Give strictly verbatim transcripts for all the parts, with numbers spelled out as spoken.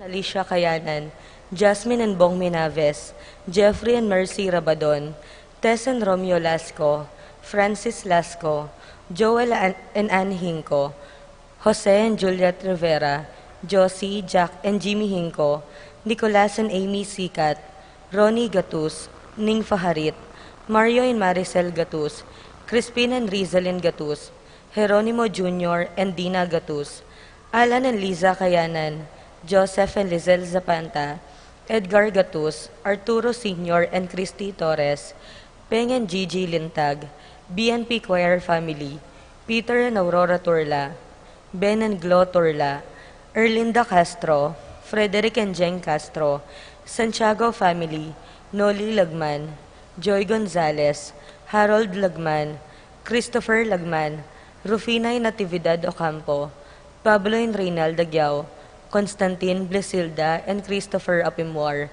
Alicia Kayanan, Jasmine and Bong Minaves, Jeffrey and Mercy Rabadon, Tess and Romeo Lasco, Francis Lasco, Joel and, and Anne Hinco, Jose and Juliet Rivera, Josie, Jack and Jimmy Hinco, Nicolas and Amy Sikat, Ronnie Gatus, Ning Faharit, Mario and Maricel Gatus, Crispin and Rizalin Gatus, Jeronimo Junior and Dina Gatus, Alan and Liza Kayanan, Joseph and Lizelle Zapanta, Edgar Gatus, Arturo Senior and Christy Torres, Peng and Gigi Lintag, B N P Choir family, Peter and Aurora Turla, Ben and Glo Turla, Erlinda Castro, Frederick and Jeng Castro, Santiago family, Noli Lagman, Joy Gonzalez, Harold Lagman, Christopher Lagman, Rufina y Natividad Ocampo, Pablo and Reynalda Giao, Constantine, Blisilda and Christopher Apimwar,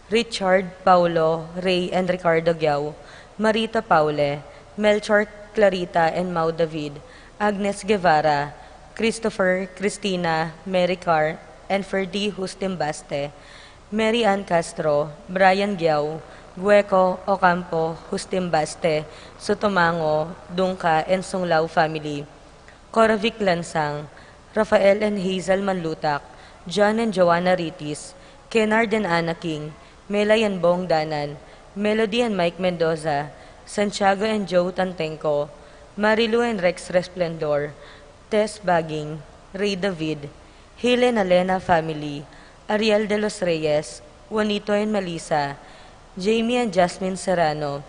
Richard, Paulo, Ray and Ricardo Giao, Marita Paule, Melchor, Clarita and Mau David, Agnes Guevara, Christopher, Christina, Mary Carr, and Ferdy Hustim Baste, Mary Ann Castro, Brian Giao, Gueco, Ocampo, Hustim Baste, Sotomango, Dungca and Sunglao family, Corovic Lansang, Rafael and Hazel Manlutak, John and Joanna Ritis, Kennard and Anna King, Melay and Bong Danan, Melody and Mike Mendoza, Santiago and Joe Tantengco, Marilu and Rex Resplendor, Tess Baging, Ray David, Helen Alena family, Ariel de los Reyes, Juanito and Melissa, Jamie and Jasmine Serrano,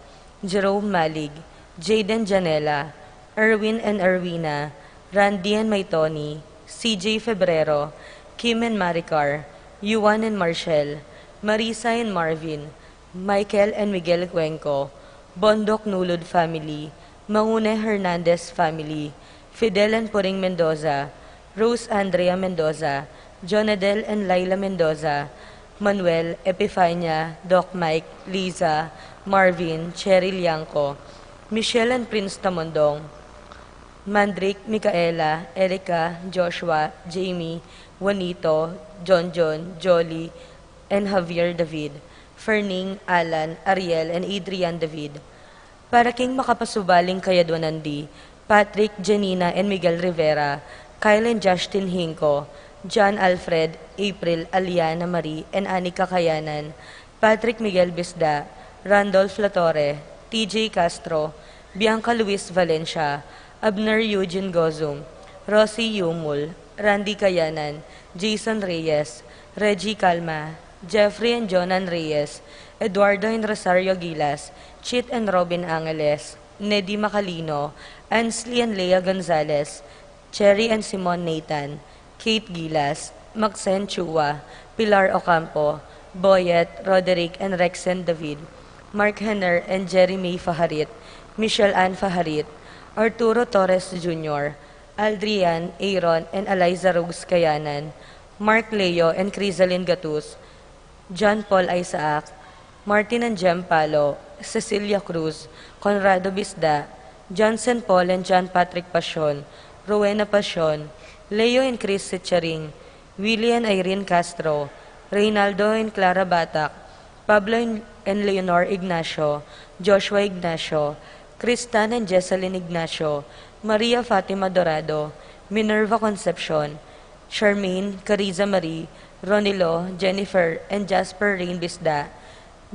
Jerome Malig, Jaden Janela, Erwin and Erwina, Randy and May Tony, C J Febrero, Kim and Maricar, Yuan and Marshall, Marisa and Marvin, Michael and Miguel Cuenco, Bondoc Nulud family, Mangune Hernandez family, Fidel and Puring Mendoza, Rose Andrea Mendoza, Jonadel and Laila Mendoza, Manuel, Epifania, Doc Mike, Liza, Marvin, Cherry Liangco, Michelle and Prince Tamondong, Mandrick, Micaela, Erica, Joshua, Jamie, Juanito, Jonjon, Jolly, and Javier David, Ferning, Alan, Ariel, and Adrian David. Para king makapasubaling kayadwanan di, Patrick, Janina, and Miguel Rivera, Kyle and Justin Hinco, John Alfred, April, Aliana Marie, and Anika Kayanan, Patrick Miguel Bisda, Randolph Latorre, T J Castro, Bianca Luis Valencia, Abner Eugene Gozum, Rosie Yumul, Randy Kayanan, Jason Reyes, Reggie Calma, Jeffrey and Jonan Reyes, Eduardo and Rosario Gilas, Chit and Robin Angeles, Nedy Macalino, Ansley and Lea Gonzalez, Cherry and Simon Nathan, Kate Gilas, Maxen Chua, Pilar Ocampo, Boyet, Roderick and Rexen David, Mark Henner and Jerry May Faharit, Michelle Ann Faharit, Arturo Torres Junior, Aldrian, Aaron and Eliza Rose Kayanan, Mark Leo and Crisalin Gatus, John Paul Isaac, Martin and Jem Palo, Cecilia Cruz, Conrado Bisda, Johnson Paul and John Patrick Pasion, Rowena Pasion, Leo and Chris Sicharing, Willie and Irene Castro, Reynaldo and Clara Batak, Pablo and, and Leonor Ignacio, Joshua Ignacio, Kristan and Jesselyn Ignacio, Maria Fatima Dorado, Minerva Concepcion, Charmaine, Cariza Marie, Ronilo, Jennifer, and Jasper Rain Bisda,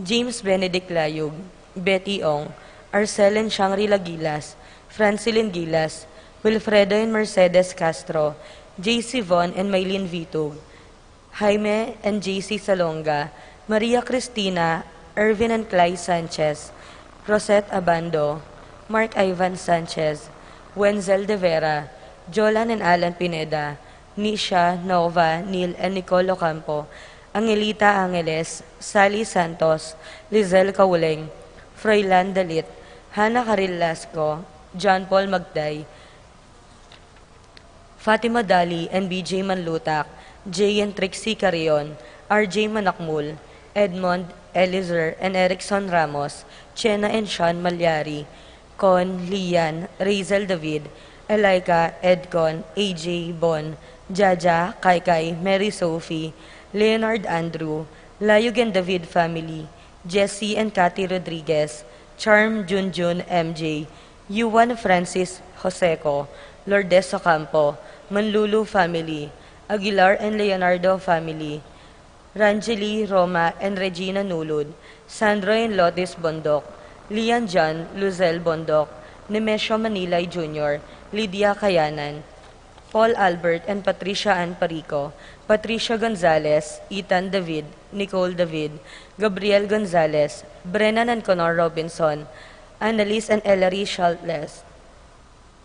James Benedict Layug, Betty Ong, Arcel and Shangri-La Gilas, Francilyn Gilas, Wilfredo and Mercedes Castro, J C Von and Maylin Vitug, Jaime and J C Salonga, Maria Cristina, Ervin and Clay Sanchez, Rosette Abando, Mark Ivan Sanchez, Wenzel De Vera, Jolan and Alan Pineda, Nisha, Nova, Neil and Nicole Ocampo, Angelita Angeles, Sally Santos, Lizelle Cauleng, Froilan Dalit, Hannah Caril Lasco, John Paul Magday, Fatima Dali and B J Manlutak, Jay and Trixie Carrion, R J Manakmul, Edmond, Elizer and Erickson Ramos, Chena and Sean Malyari, Con, Lian, Razel David, Elika, Edcon, A J, Bon, Jaja, Kaikai, Mary Sophie, Leonard Andrew, Layug and David family, Jesse and Cathy Rodriguez, Charm, Junjun, M J, Yuan Francis Joseco, Lourdes Ocampo, Manlulu family, Aguilar and Leonardo family, Ranjeli, Roma, and Regina Nulud, Sandro and Lotis Bondoc, Lian John, Luzelle Bondoc, Nemesio Manilay Junior, Lydia Kayanan, Paul Albert and Patricia Ann Parico, Patricia Gonzalez, Ethan David, Nicole David, Gabriel Gonzalez, Brennan and Connor Robinson, Annalise and Ellery Shaltles,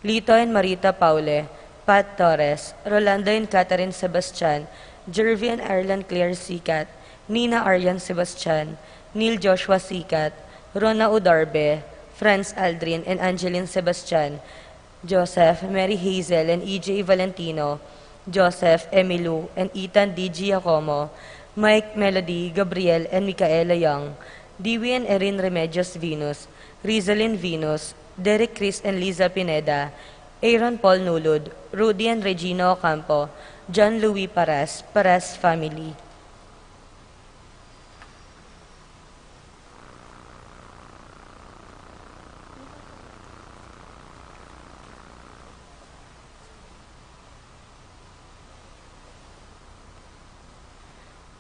Lito and Marita Paule, Pat Torres, Rolando and Catherine Sebastian, Jervy and Arlan Claire Sicat, Nina Aryan Sebastian, Neil Joshua Sicat, Rona Udarbe, Franz Aldrin and Angeline Sebastian, Joseph, Mary Hazel and E J Valentino, Joseph, Emilu and Ethan D Giacomo, Mike, Melody, Gabriel and Micaela Young, Dewey and Erin Remedios Venus, Rizalin Venus, Derek Chris and Liza Pineda, Aaron Paul Nulud, Rudy and Regina Ocampo, John Louis Paras, Paras family.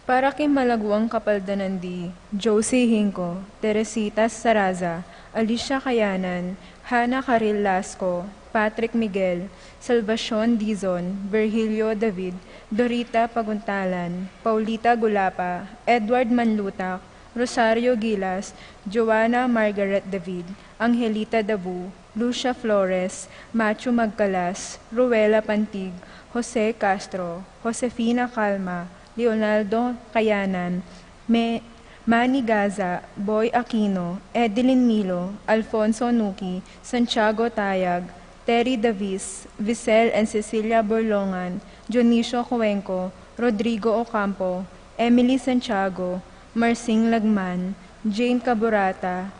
Para king malaguang kapaldanan di, Josie Hinco, Teresita Saraza, Alicia Kayanan, Hannah Caril Lasco, Patrick Miguel, Salvacion Dizon, Virgilio David, Dorita Paguntalan, Paulita Gulapa, Edward Manlutak, Rosario Gilas, Joanna Margaret David, Angelita Dabu, Lucia Flores, Machu Magcalas, Ruela Pantig, Jose Castro, Josefina Calma, Leonardo Kayanan, Me-, Manny Gaza, Boy Aquino, Edeline Milo, Alfonso Nuki, Santiago Tayag, Terry Davis, Visel and Cecilia Borlongan, Dionisio Cuenco, Rodrigo Ocampo, Emily Santiago, Marsing Lagman, Jane Caburata,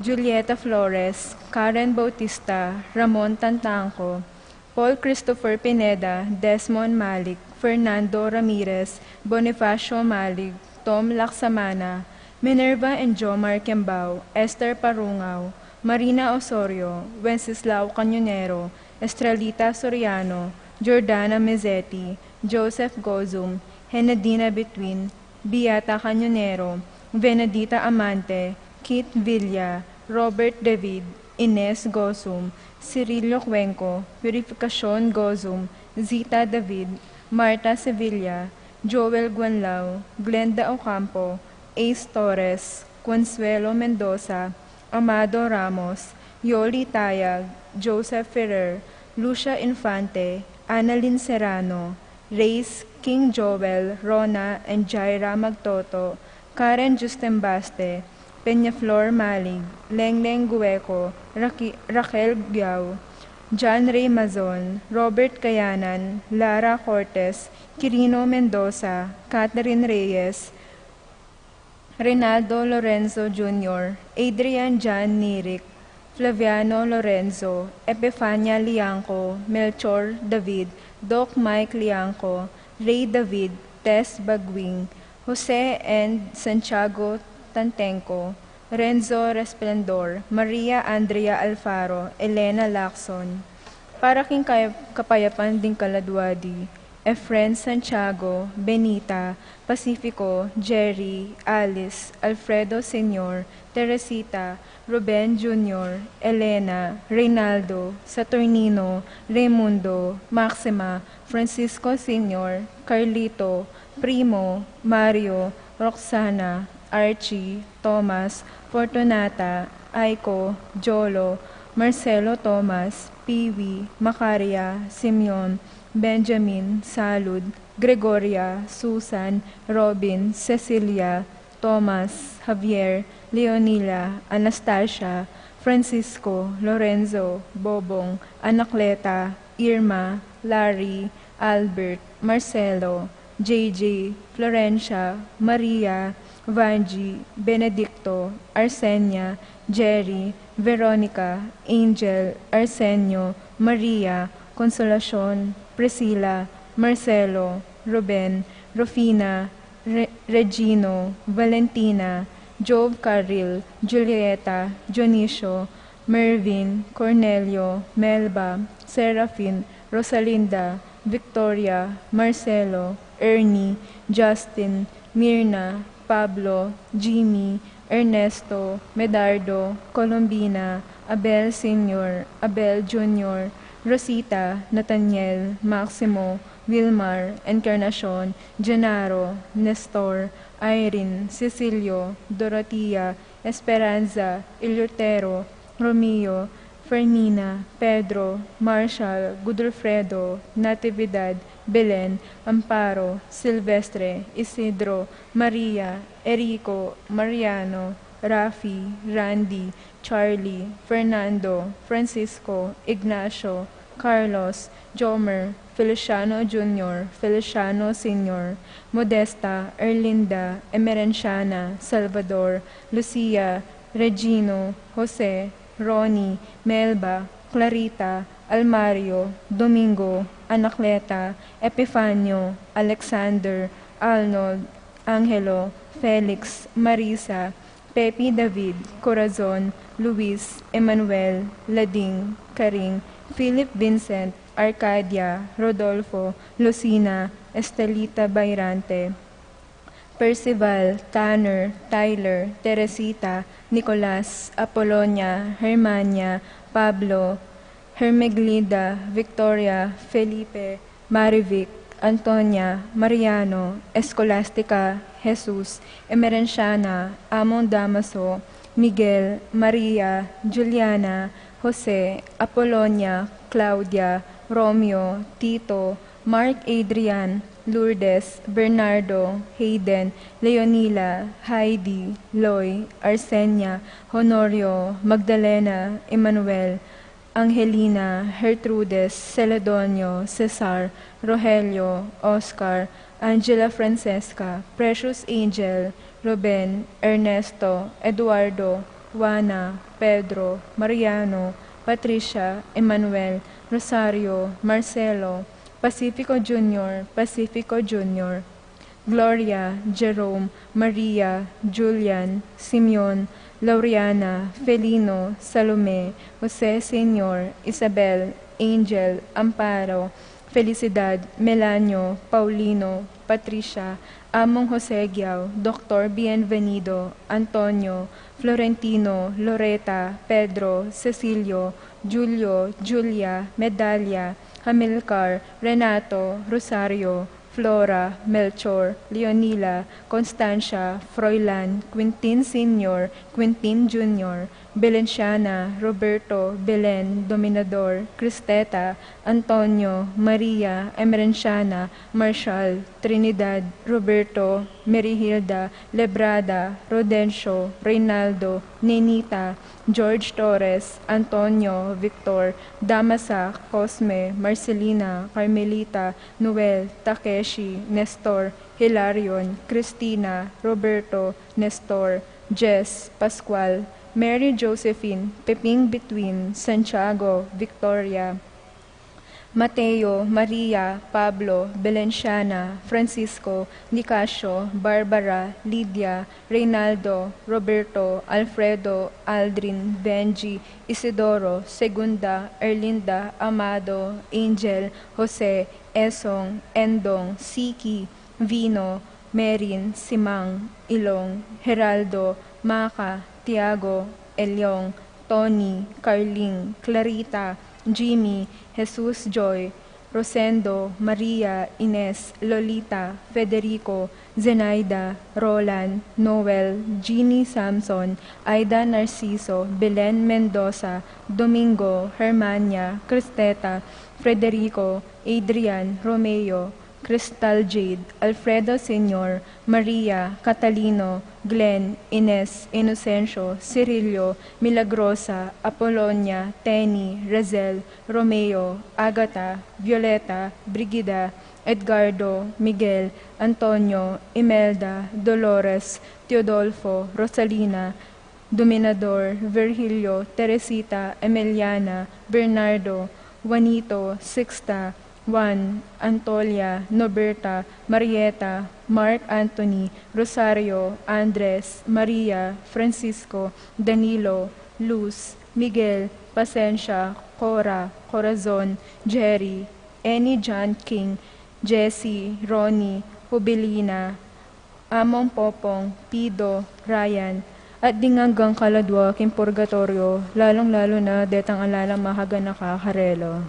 Julieta Flores, Karen Bautista, Ramon Tantangco, Paul Christopher Pineda, Desmond Malik, Fernando Ramirez, Bonifacio Malik, Tom Laksamana, Minerva and Jomar Kembao, Esther Parungao, Marina Osorio, Wenceslao Cañonero, Estrelita Soriano, Jordana Mezzetti, Joseph Gozum, Henadina Between, Beata Cañonero, Benedita Amante, Keith Villa, Robert David, Ines Gozum, Cirilio Cuenco, Purificacion Gozum, Zita David, Marta Sevilla, Joel Guanlao, Glenda Ocampo, Ace Torres, Consuelo Mendoza, Amado Ramos, Yoli Tayag, Joseph Ferrer, Lucia Infante, Annalyn Serrano, Reyes, King Joel, Rona and Jaira Magtoto, Karen Justin Baste, Peñaflor Malig, Lengleng Gueco, Raqui-, Raquel Guiao, John Ray Mazon, Robert Kayanan, Lara Cortes, Quirino Mendoza, Catherine Reyes, Reynaldo Lorenzo Junior, Adrian John Nirik, Flaviano Lorenzo, Epifania Liangco, Melchor David, Doc Mike Liangco, Ray David, Tess Bagwing, Jose and Santiago Tantenco, Renzo Resplendor, Maria Andrea Alfaro, Elena Lacson. Para king kay-, kapayapan ding kaladwadi, Efren Santiago, Benita, Pacifico, Jerry, Alice, Alfredo Senior, Teresita, Ruben Junior, Elena, Reynaldo, Saturnino, Raymundo, Maxima, Francisco Senior, Carlito, Primo, Mario, Roxana, Archie, Thomas, Fortunata, Aiko, Jolo, Marcelo Thomas, Piwi, Macaria, Simeon, Benjamin, Salud, Gregoria, Susan, Robin, Cecilia, Thomas, Javier, Leonila, Anastasia, Francisco, Lorenzo, Bobong, Anacleta, Irma, Larry, Albert, Marcelo, J J, Florencia, Maria, Vangie, Benedicto, Arsenia, Jerry, Veronica, Angel, Arsenio, Maria, Consolacion, Priscilla, Marcelo, Ruben, Rufina, Re- Regino, Valentina, Jove, Caril, Julieta, Dionisio, Mervin, Cornelio, Melba, Serafin, Rosalinda, Victoria, Marcelo, Ernie, Justin, Mirna, Pablo, Jimmy, Ernesto, Medardo, Colombina, Abel Senior, Abel Junior, Rosita, Nathaniel, Maximo, Wilmar, Encarnacion, Genaro, Nestor, Irene, Cecilio, Dorotia, Esperanza, Eleuterio, Romeo, Fermina, Pedro, Marshall, Godofredo, Natividad, Belen, Amparo, Silvestre, Isidro, Maria, Erico, Mariano, Rafi, Randy, Charlie, Fernando, Francisco, Ignacio, Carlos, Jomer, Feliciano Junior, Feliciano Senior, Modesta, Erlinda, Emerenciana, Salvador, Lucia, Regino, Jose, Ronnie, Melba, Clarita, Almario, Domingo, Anacleta, Epifanio, Alexander, Arnold, Angelo, Felix, Marisa, Pepi, David, Corazon, Luis, Emmanuel, Lading, Karing, Philip, Vincent, Arcadia, Rodolfo, Lucina, Estelita, Bayrante, Percival, Tanner, Tyler, Teresita, Nicolas, Apolonia, Hermania, Pablo, Hermeglida, Victoria, Felipe, Marivic, Antonia, Mariano, Escolastica, Jesus, Emerenciana, Amon, Damaso, Miguel, Maria, Juliana, Jose, Apolonia, Claudia, Romeo, Tito, Mark, Adrian, Lourdes, Bernardo, Hayden, Leonila, Heidi, Loy, Arsenia, Honorio, Magdalena, Emmanuel, Angelina, Gertrudes, Celedonio, Cesar, Rogelio, Oscar, Angela, Francesca, Precious, Angel, Ruben, Ernesto, Eduardo, Juana, Pedro, Mariano, Patricia, Emmanuel, Rosario, Marcelo, Pacifico Junior, Pacifico Junior, Gloria, Jerome, Maria, Julian, Simeon, Laureana, Felino, Salome, Jose Senior, Isabel, Angel, Amparo, Felicidad, Melanio, Paulino, Patricia, Among Jose Giao, Doktor Bienvenido, Antonio, Florentino, Loreta, Pedro, Cecilio, Julio, Julia, Medalia, Hamilcar, Renato, Rosario, Flora, Melchor, Leonila, Constancia, Froilan, Quintin Senior, Quintin Junior, Belenciana, Roberto, Belen, Dominador, Cristeta, Antonio, Maria, Emerenciana, Marshall, Trinidad, Roberto, Merihilda, Lebrada, Rodencio, Reynaldo, Nenita, George, Torres, Antonio, Victor, Damasak, Cosme, Marcelina, Carmelita, Noel, Takeshi, Nestor, Hilarion, Cristina, Roberto, Nestor, Jess, Pascual, Mary, Josephine, Peping, Between, Santiago, Victoria, Mateo, Maria, Pablo, Belenciana, Francisco, Nicasio, Barbara, Lydia, Reynaldo, Roberto, Alfredo, Aldrin, Benji, Isidoro, Segunda, Erlinda, Amado, Angel, Jose, Esong, Endong, Siki, Vino, Merin, Simang, Ilong, Geraldo, Maca, Tiago, Elyong, Tony, Carling, Clarita, Jimmy, Jesus, Joy, Rosendo, Maria, Ines, Lolita, Federico, Zenaida, Roland, Noel, Jeannie, Samson, Aida, Narciso, Belen, Mendoza, Domingo, Hermania, Cristeta, Frederico, Adrian, Romeo, Crystal, Jade, Alfredo, Senior, Maria, Catalino, Glenn, Ines, Inocencio, Cirillo, Milagrosa, Apolonia, Tenny, Razel, Romeo, Agatha, Violeta, Brigida, Edgardo, Miguel, Antonio, Imelda, Dolores, Teodolfo, Rosalina, Dominador, Virgilio, Teresita, Emiliana, Bernardo, Juanito, Sixta, Juan, Antolia, Noberta, Marieta, Mark Anthony, Rosario, Andres, Maria, Francisco, Danilo, Luz, Miguel, Pasensia, Cora, Corazon, Jerry, Annie, John King, Jesse, Ronnie, Jubilina, Among Popong, Pido, Ryan, at ding anggang kaladwa king purgatoryo, lalung-lalu na detang ala lang makaganaka karela.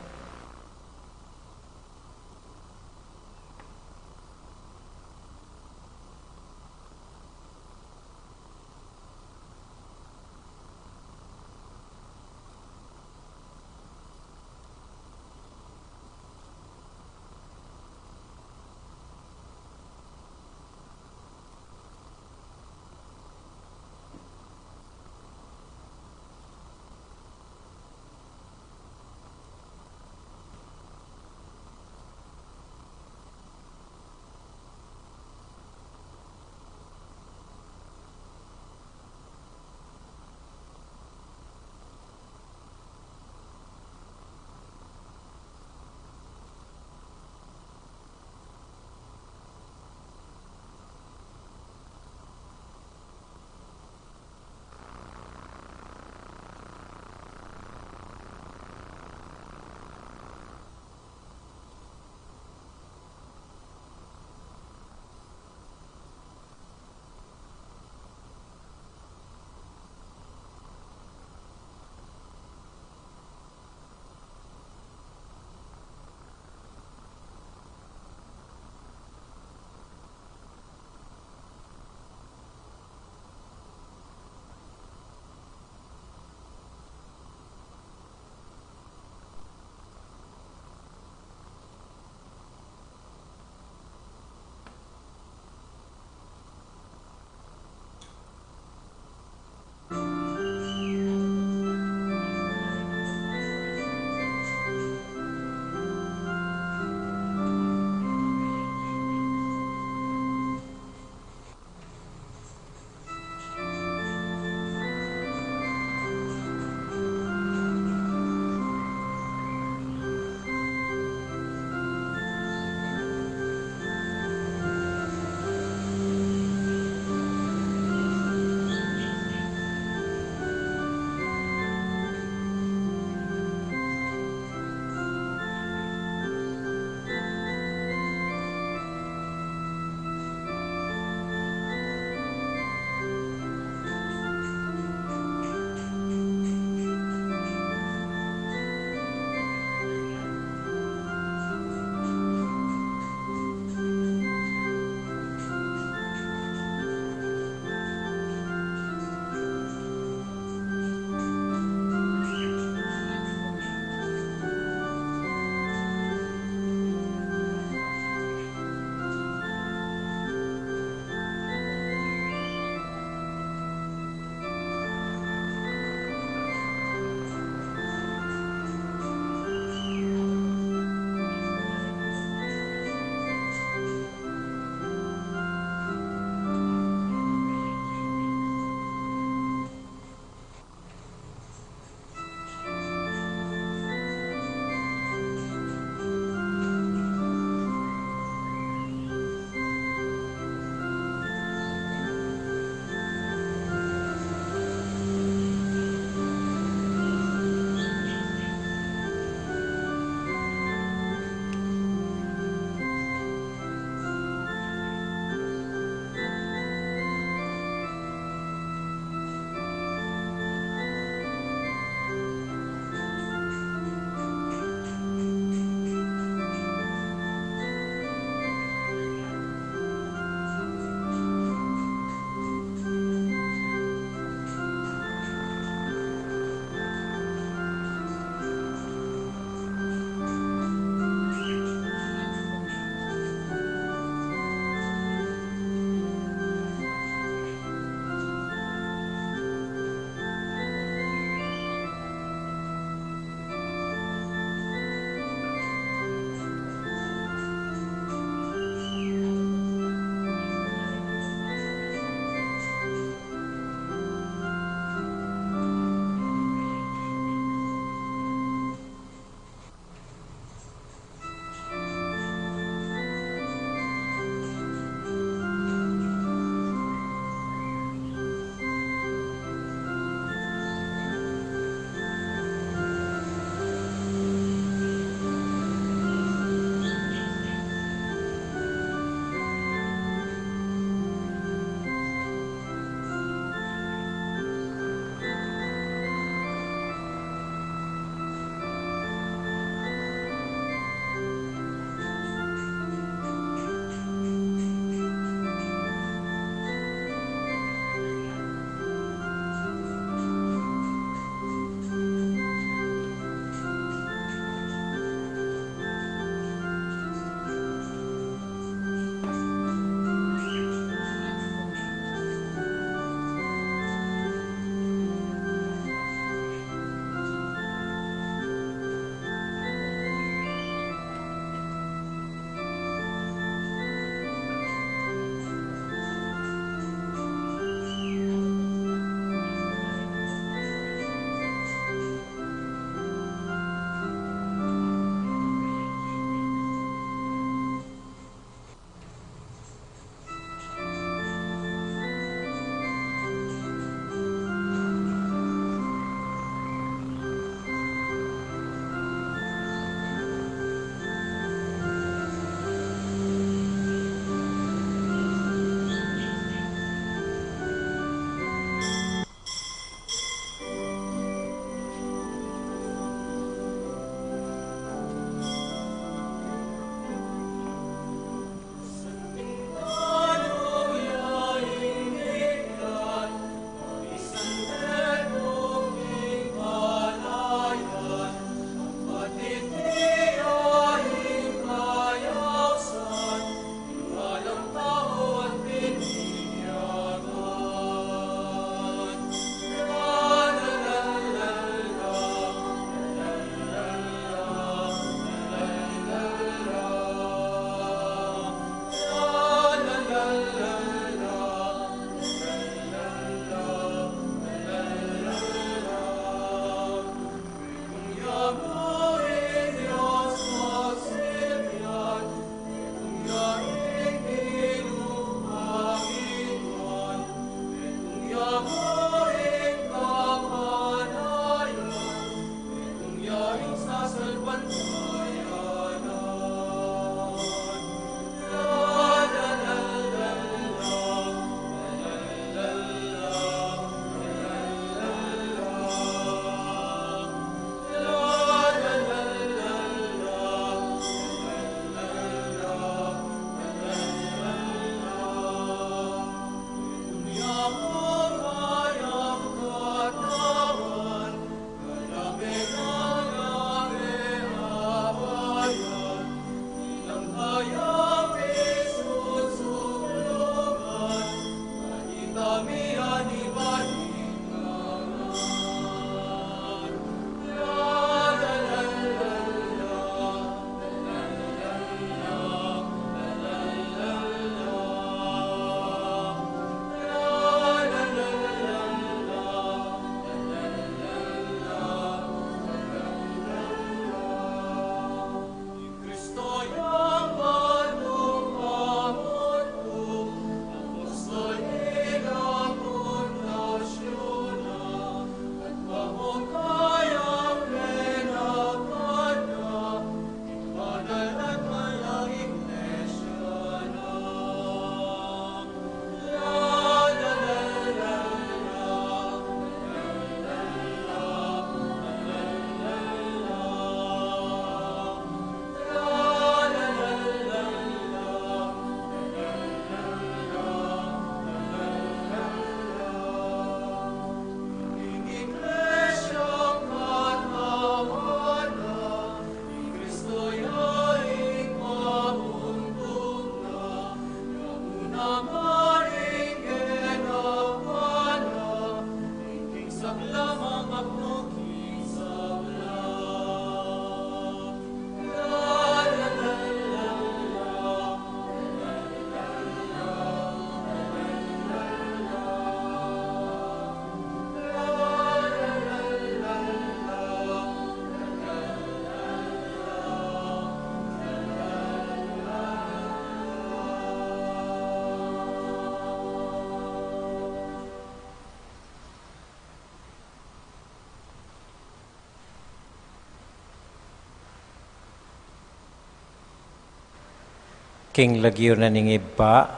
King lagyu na ning Ibpa,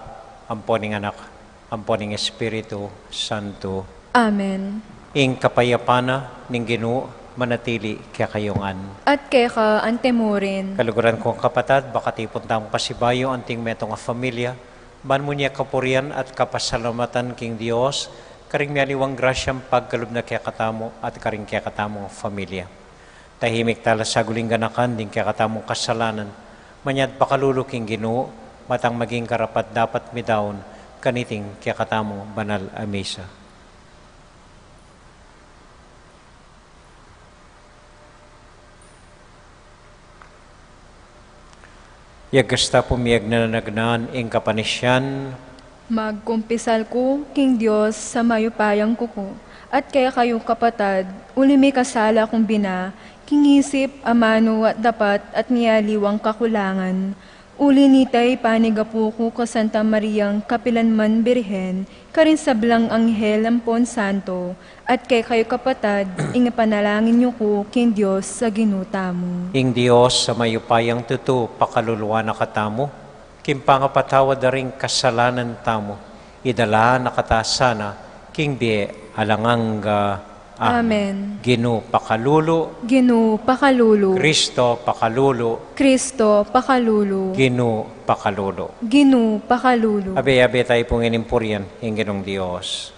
ampo ning Anak, ampo ning Espiritu Santo. Amen. Ing kapayapan na ning Ginu manatili kekayu ngan. At keka antimurin. Kaluguran kung kapatad, bakatipun tamung pasibayu anting metung a familia, ban mu ne kapurian at kapasalamatan king Dios, karing mialiwang grasyang pagkalub na kekatamu at karing kekatamung familia. Tahimik tala saguling ganakan ding kekatamung kasalanan, manyad pakalulu king Ginu, matang maging karapat-dapat midaun kaniting kekatamung banal a misa. Yagasta pumiyag na nagnan ing kapanisian. Magkumpisal ku king Dios sa mayupayang kuku, at kekayu kapatad, uli mikasala kung bina, king isip, amanu at dapat, at mialiwang kakulangan. Uli nita ipanigapu ku ka Santa Mariang kapilan man Birhen, karing sablang anghel ampon santo, at kekayu kapatad, ing ipanalangin yu ku king Dios a Ginu tamu. Ing Dios a mayupayang tutu pakaluluan na katamu, king pangapatawad da ring kasalanan tamu, idala na kata sana king bie alang angga. Amen. Amen. Ginu pakalulu. Ginu pakalulu. Kristo pakalulu. Kristo pakalulu. Ginu pakalulu. Ginu pakalulu. Abe, abe tayu pung inimpurian ing Ginung Dios.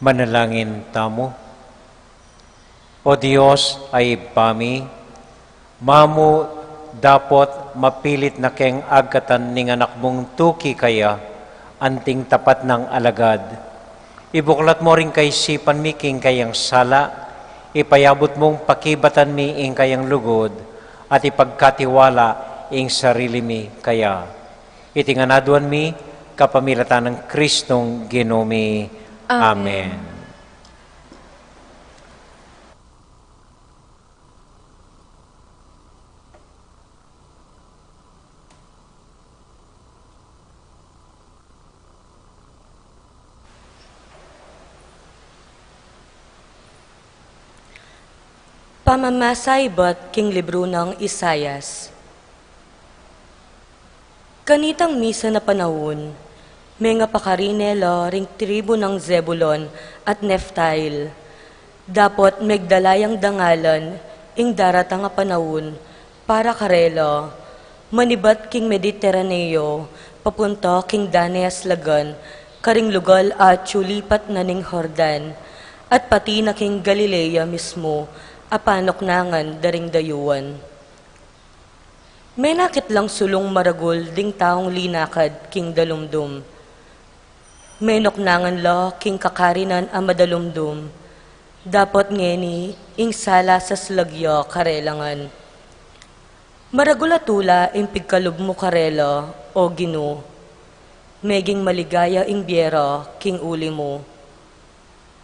Manalangin tamu. O Dios a Ibpa mi, mamu dapot mapilit na keng agkatan ning Anak mung tuki kaya, anting tapat nang alagad. Ibuklat mu ring kaisipan mi king kayang sala, ipayabut mung pakibatan mi ing kayang lugud, at ipagkatiwala ing sarili mi kaya. Iti ngan aduan mi kapamilatan nang Kristong Ginu mi. Amen. Amen. Pamamasa ibat king libru nang Isaias. Kanitang misan a panaun, mengapakarine la ring tribu nang Zebulon at Neftail, dapot megdala yang dangalan ing daratang a panaun para karela, manibat king Mediterraneo, papunta king Dane a slagan, karing lugal a atyu lipat na ning Jordan, at pati na king Galilea mismu, a panuknangan da ring dayuan. Menakit lang sulung maragul ding taung linakad king dalumdum. Menuknangan la king kakarinan a madalumdum. Dapot ngeni ing sala sa slag ya karela ngan. Maragul a tula ing pigkalub mu karela, O Ginu. Meging maligaya ing bie ra king uli mu.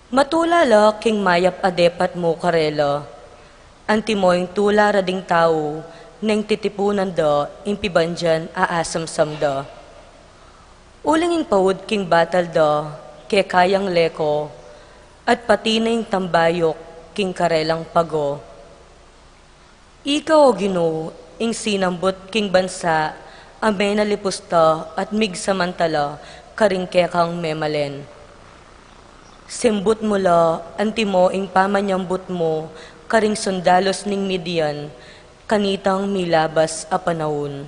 Matula la king mayap a depat mu karela. Antimo ing tula ra ding tau neng titipunan da ing pibandian a asamsam da. Uling ing paud king batal da kekayang leko, at pati na ing tambayuk king karelang pago. Ika, O Ginu, ing sinambut king bansa a menalipus ta at migsamantala karing kekang memalen. Simbut mu la antimo ing pamanyambut mu karing sundalus ning Midian, kanitang milabas a panaun.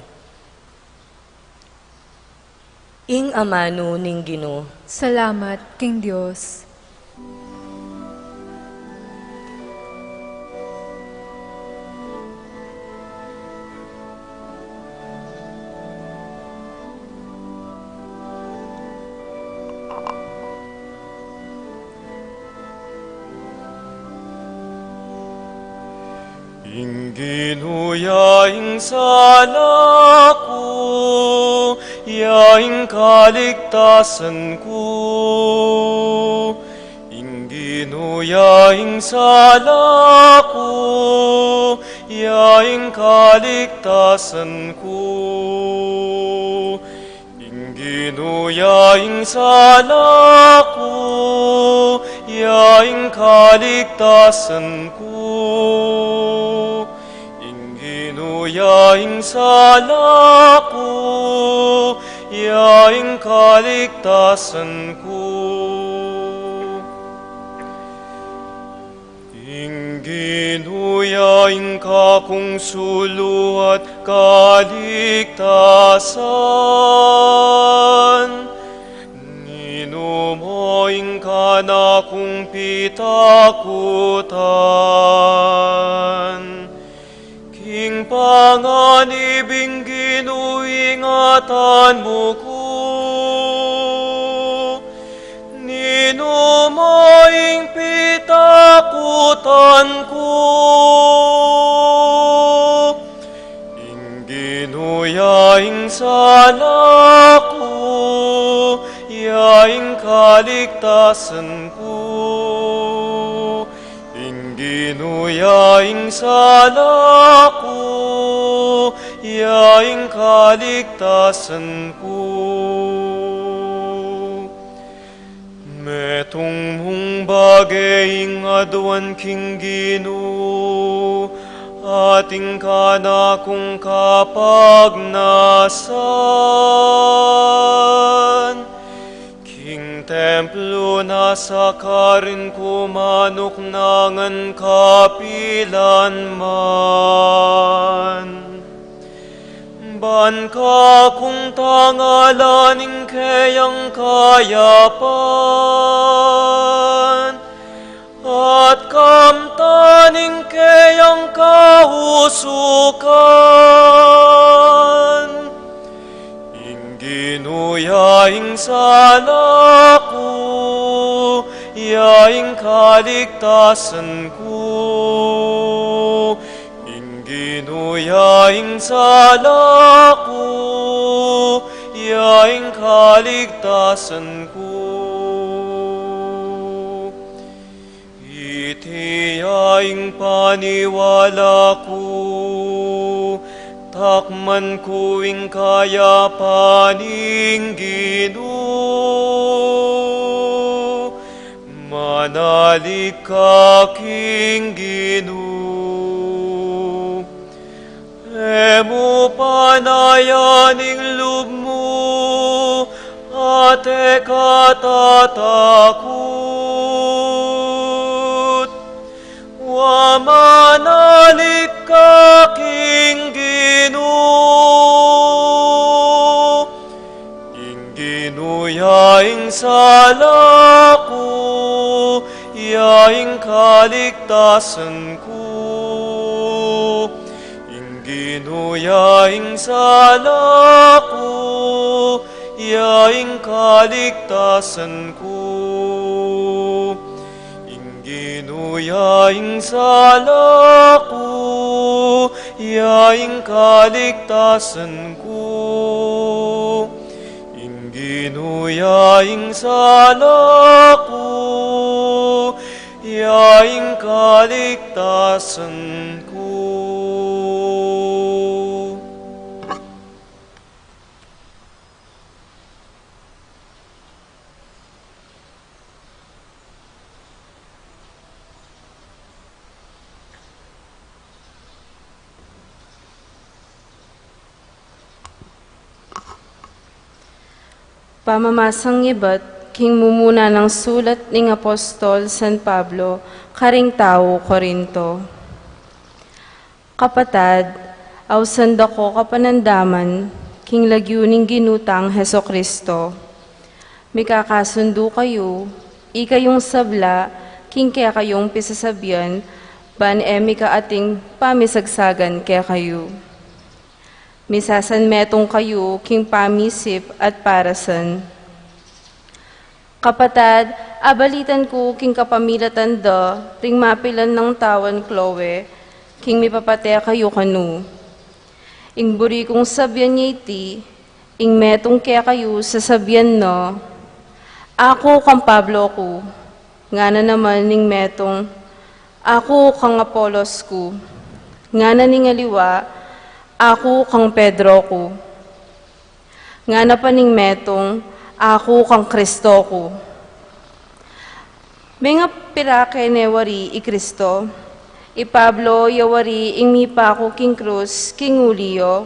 Ing amanu ning Ginu. Salamat king Dios. Ing Ginu ya ing sala ku, ya ing kaligtasan ku. Ing Ginu ya ing sala ku, ya ing kaligtasan ku. Ing Ginu ya ing sala ku, ya ing kaligtasan ku. Ing Ginu ya ing sala ku, ya ing kaligtasan ku. Ing Ginu ya ing kakung sulu at kaligtasan. Ninu mo ing kanakung pitakutan? King panganib ing Ginu ingatan mu ku. Ninu mo ing pitakutan ku? Ing Ginu ya ing sala ku, ya ing kaligtasan ku. Ing Ginu ya ing sala ku, ya ing kaligtasan ku. Metung mung bage ing aduan king Ginu, at ing kanakung kapagnasan. King templo na sa karin ku manuknangan kapilan man. Ban kakung tangalan ing keyang kayapan. At kamtan ing keyang kausukan. Ing Ginu ya ing sala ku, ya ing kaligtasan ku. Ing Ginu ya ing sala ku, ya ing kaligtasan ku. Iti ya ing paniwala ku, takman ku ing kayapan ning Ginu. Manalig ka king Ginu. E mu panayan ing lub mu, at e ka tatakut. Wa, manalig ka king Ginu. Ing Ginu ya ing sala ku, ya ing kaligtasan ku. Ing Ginu ya ing sala ku, ya ing kaligtasan ku. Ing Ginu ya ing sala ku, ya ing kaligtasan ku. Ing Ginu ya ing sala ku, ya ing kaligtasan ku. Pamamasang ibat king mumuna nang sulat ning Apostol San Pablo karing tau Corinto. Kapatad, ausan da ko kapanandaman king lagyu ning Ginu tang Jesucristo. Mikakasundu kayu, ikayung sabla, king kekayung pisasabian, ban e mikaating pamisagsagan kekayu. Misasanmetung kayu king pamisip at parasan. Kapatad, abalitan ku king kapamilatan da ring mapilan nang tawan Chloe, king mipapate kayu kanu. Ing buri kung sabian ya iti, ing metung kekayu sasabian na, "Aku kang Pablo ku," ngana naman ning metung, "Aku kang Apolos ku," ngana ning aliwa, "Aku kang Pedro ku," ngana pa ning metung, "Aku kang Kristo ku." Mengapira ke ne wari i Kristo? I Pablo ya wari ing mipaku king krus king uli yu?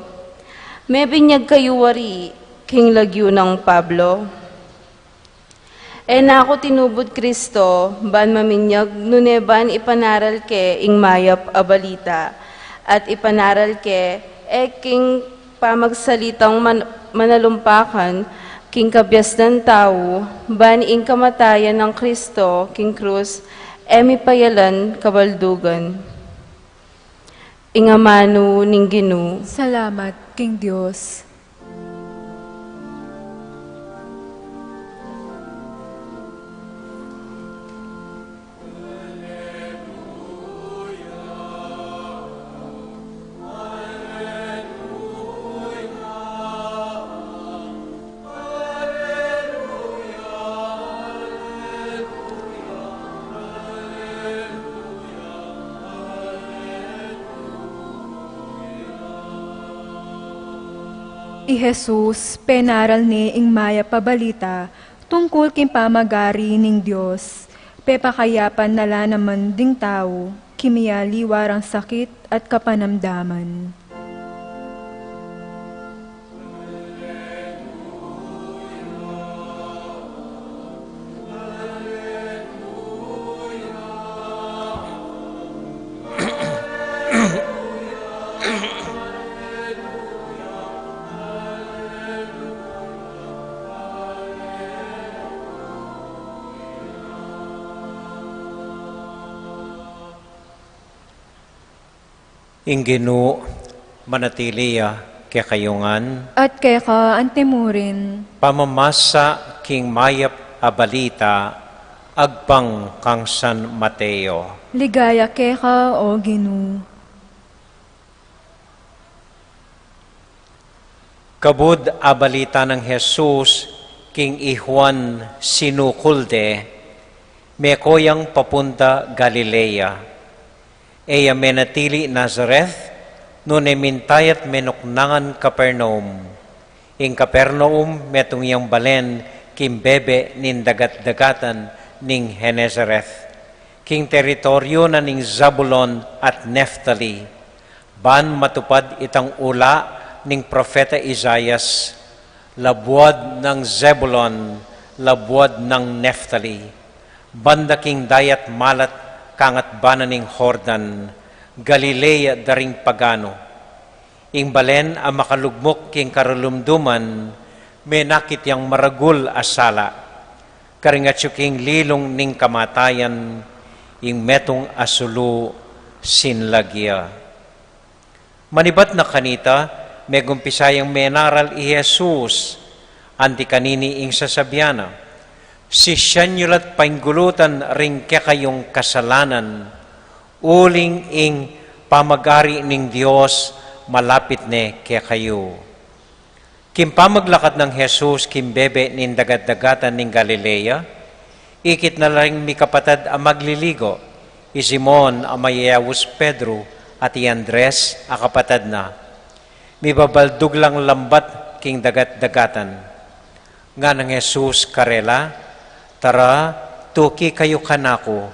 Mebinyag kayu wari king lagyu nang Pablo? E na ku tinubud Kristo ban maminyag, nune ban ipanaral ke ing mayap a balita, at ipanaral ke e king pamagsalitang man-, manalumpakan, king kabiasnan tau, ban ing kamatayan nang Kristo king krus e mipayalan kabaldugan. Ing amanu ning Ginu. Salamat king Dios. I Jesus, penaral ne ing mayap a balita tungkul king pamagari ning Dios, pepakayapan na la naman ding tau king mialiwa rang sakit at kapanamdaman. Ing Ginu manatili ya kekayu ngan. At keka antimurin. Pamamasa king mayap a balita agpang kang San Mateo. Ligaya keka, O Ginu. Kabud a balita nang Jesus king i Juan sinukul de, meko yang papunta Galilea. E ya menatili Nazareth, nune mintayat menuknangan Capernaum. Ing Capernaum metung yang balen king bebe ning dagat-dagatan ning Genesaret, king teritoryu na ning Zabulon at Neftali, ban matupad itang ula ning propeta Isaias, "Labuad nang Zebulon, labuad nang Neftali, banda king dayat malat kangatbanan ning Jordan, Galilea da ring pagano. Ing balen a makalugmuk king karulumduman, menakit yang maragul a sala, karing atyu king lilung ning kamatayan, ing metung a sulu sinlag ya." Manibat na kanita, megumpisa yang menaral i Jesus, anti kanini ing sasabian na, "Sisian yu la't painggulutan ring kekayung kasalanan, uling ing pamag-ari ning Dios malapit ne kekayu." King pamaglakad nang Jesus king bebe ning dagat-dagatan ning Galilea, ikit na la ring mikapatad a magliligo, i Simon a mayayaus Pedro at i Andres a kapatad na. Mibabaldug lang lambat king dagat-dagatan. Ngana nang Jesus karela, "Tara, tuki kayu kanaku,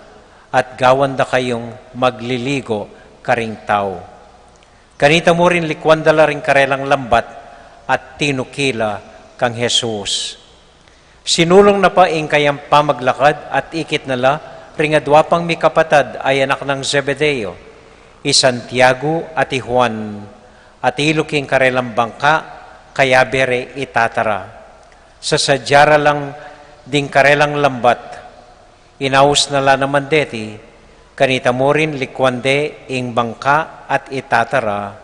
at gawan da kayung magliligo karing tau." Kanita mu rin likuan da la ring karelang lambat at tinuki la kang Jesus. Sinulung na pa ing kayang pamaglakad at ikit na la ring adua pang mikapatad a anak nang Zebedeo, i Santiago at i Juan, at ilu king karelang bangka, kayabe re itatara. Sasadya ra lang ding karelang lambat. Inaus na la naman deti, kanita mu rin likuan de ing bangka at itatara,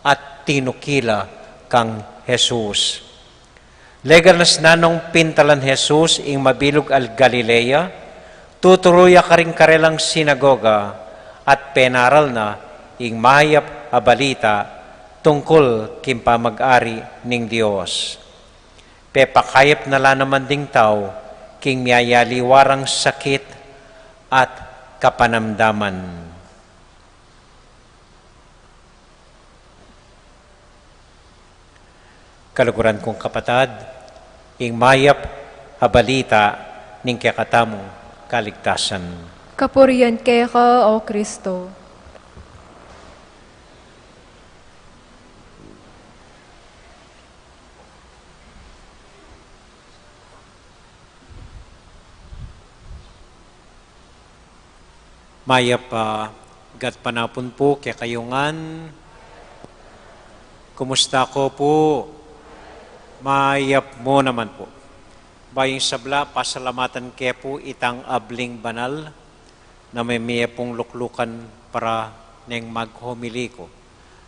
at tinuki la kang Jesus. Leganas na nung pintalan Jesus ing mabilug a Galilea, tuturu ya karing karelang sinagoga, at penaral na ing mayap a balita tungkul king pamag-ari ning Dios. Pepakayap na la naman ding tau king miyayaliwa rang sakit at kapanamdaman. Kaluguran kung kapatad, ing mayap a balita ning kekatamung kaligtasan. Kapurian keka, O Kristo. Mayap a gatpanapun pu kekayu ngan. Kumusta ko pu? Mayap mu naman pu. Bayu ing sabla, pasalamatan ke pu itang abling banal na mimie pung luklukan para neng maghomili ku.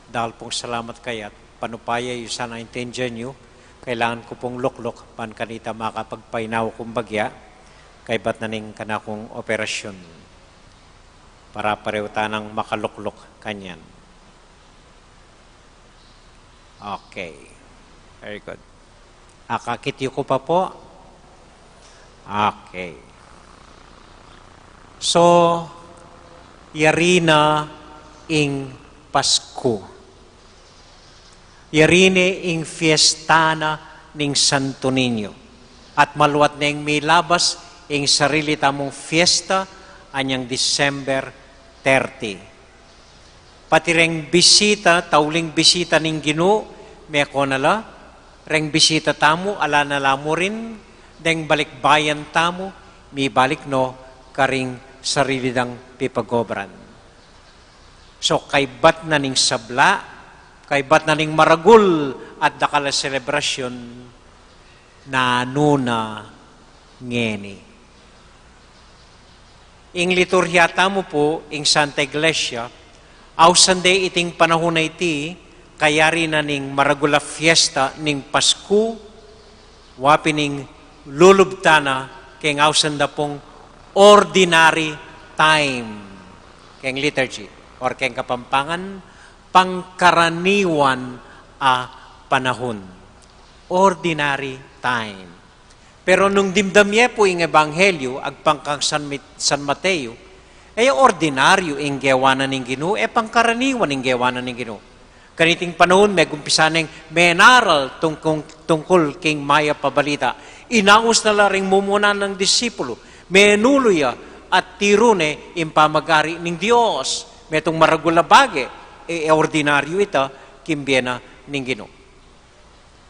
Dakal pung salamat kaya at panupaya yu sana, intindian yu, kailangan ku pung lukluk ban kanita makapagpainawa kung bagya, kaibat na ning kanakung operasyun. Para parehu tanang makalukluk kanyan. Okay. Very good. Akakit yu ku pa pu? Okay. So, yari na ing Pasku. Yari ne ing fiesta na ning Santo Niño. At maluat neng milabas ing sarili tamung fiesta anyang December thirty. Pati reng bisita, tauling bisita ning Ginu, meko na la, reng bisita tamu, ala na la mu rin, deng balikbayan tamu, mibalik no karing sarili dang pipagobran. So, kaibat na ning sabla, kaibat na ning maragul at dakal a selebrasyun, nanu na ngeni. Ing liturhiya tamu pu, ing Santa Iglesia, Ausan de iting panahun a iti, kayari na ning maragul a fiesta ning Pasku, wa pin ing lulubtan na keng ausan da pung ordinary time keng liturgy, or keng Kapampangan, pangkaraniwan a panahun. Ordinary time. Pero nung dimdam ye pu ing Ebanghelyo agpang kang San, Mit- San Mateo, e ordinaryu ing gewa na ning Ginu, e pangkaraniwan ing gewa na ning Ginu. Kaniting panahun, megumpisa neng menaral tungkung, tungkul king mayap a balita. Inaus na la ring mumuna nang disipulu, menulu ya at tiru ne ing pamagari ning Dios. Metung maragul a bage, e, e ordinaryu ita king bie na ning Ginu.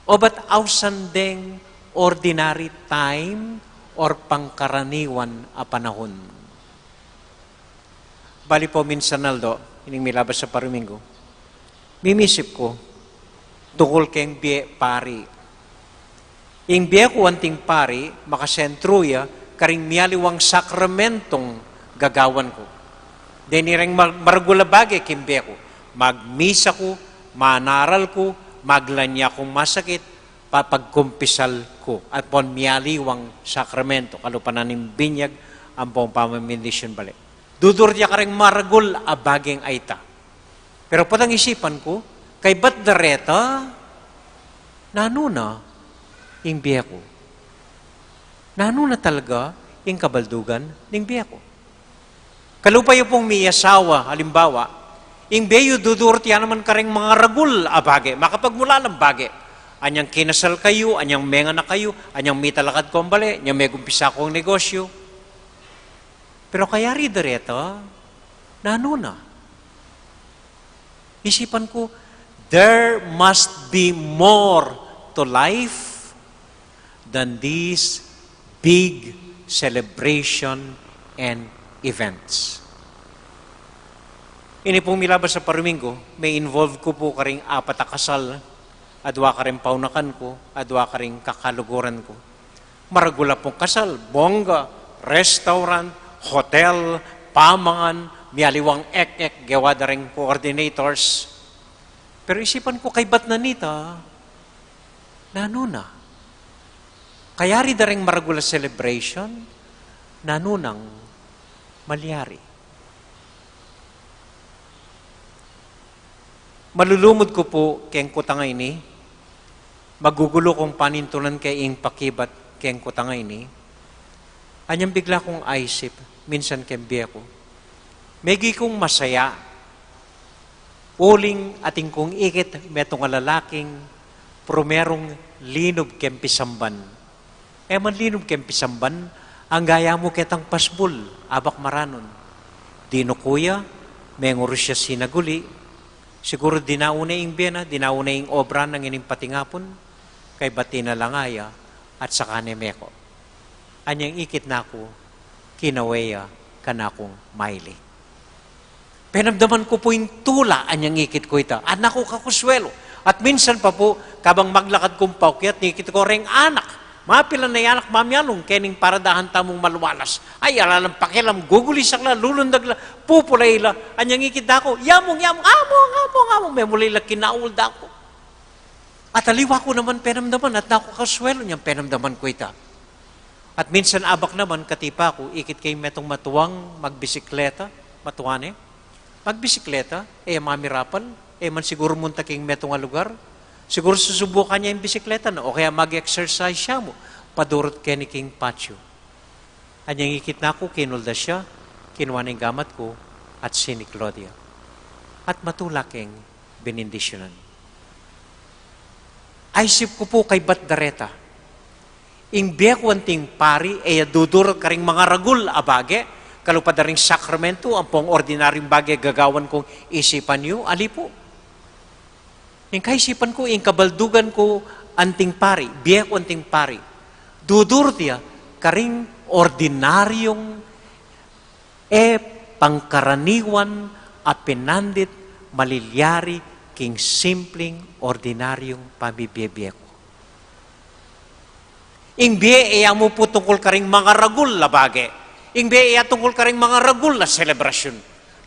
O ba't ausan deng ordinary time or pangkaraniwan a panahun? Bali pu, minsan aldo, ining milabas a paruminggu, mimisip ku tungkul keng bie pari. Ing bie ku anting pari, makasentru ya karing mialiwang sakramentong gagawan ku. Deni reng mar- maragul a bage king bie ku. Magmisa ku, manaral ku, maglanya kung masakit, papagkumpisal ku, at pon mialiwang sakramento, kalupa na ning binyag ampong pamamindisyon bale. Dudurut ya kareng maragul a bageng ayta. Pero potang isipan ku, kaybat dareta, nanu na ing bie ku? Nanu na talaga ing kabaldugan ning bie ku? Kalupa yu pung miyasawa, alimbawa, ing bie yu dudurut ya naman kareng maragul a bage, makapagmulalang bage. Anyang kinasal kayu, anyang menganak kayu, anyang mitalakad kong bale, anyang megumpisa kong negosyu. Pero kayari dareta, nanu na? Isipan ku, there must be more to life than these big celebration and events. Ini pung milabas a paruminggu, me-involve ku pu karing apat a kasal, adwa kareng paunakan ku, adwa karing kakaluguran ku. Maragul a pung kasal, bongga, restaurant, hotel, pamangan, mialiwang ek-ek, gewa da reng coordinators. Pero isipan ku, kaybat na nita, nanu na? Kayari da reng maragul a celebration, nanu nang malyari? Malulumud ku pu keng kutang a ini, magugulu kung panintunan ke ing pakibat keng kutang a ini, anyang bigla kung aisip, minsan keng bie ku, megi kung masaya, uling atin kung ikit metung a lalaking prumerung linub keng pisamban. E man linub keng pisamban, angga ya mu ketang pasbul, abak maranun. Dinuku ya, mengurus ya sinaguli, siguru dinau ne ing bie na, dinau ne ing obra na ngening patingapun, kaybat tinalanga ya, at saka ne meko. Anyang ikit na ku, kinawe ya kanakung maili. Penamdaman ku pu ing tula anyang ikit ku ita. At naku, kakuswelu. At minsan pa pu, kabang maglakad kung paukyat, ikit ku reng anak. Mapilan a anak, mamialung, kening paradahan tamung maluwalas. Ay, ala lang pakialam, gugulisak la, lulundag la, pupulay la, anyang ikit da ku, yamung, yamung, amung, amung, amung, memuli la kinaul da ku. At aliwa ku naman penamdaman, at naku, kakuswelu nyang penamdaman ku ita. At minsan abak naman, katipa ku, ikit ke ing metung matuang magbisikleta, matua ne. Magbisikleta, e ya mamirapal, e man siguru munta king metung a lugar. Siguru susubukan ya ing bisikleta na, o kaya mag-exercise ya mu, padurut keni king patio. Anyang ikit na ku, kinuldas ya, kinua ne ing gamat ku, at siniklod ya. At matula keng benindisyunan. Aisip ku pu kaybat dareta. Ing bie ku anting pari, e ya dudurut karing mangaragul a bage, kalupa da ring sakramentu, ampong ordinaryung bage gagawan kung isipan yu, ali pu. Ing kaisipan ku, ing kabaldugan ku anting pari, bie ku anting pari, dudurut ya karing ordinaryung e pangkaraniwan a pinandit malilyari king simpling ordinaryung pamibie-bie ku. Ing bie e ya mu pu tungkul karing mangaragul a bage. Ing bie e ya tungkul karing mangaragul a selebrasyun.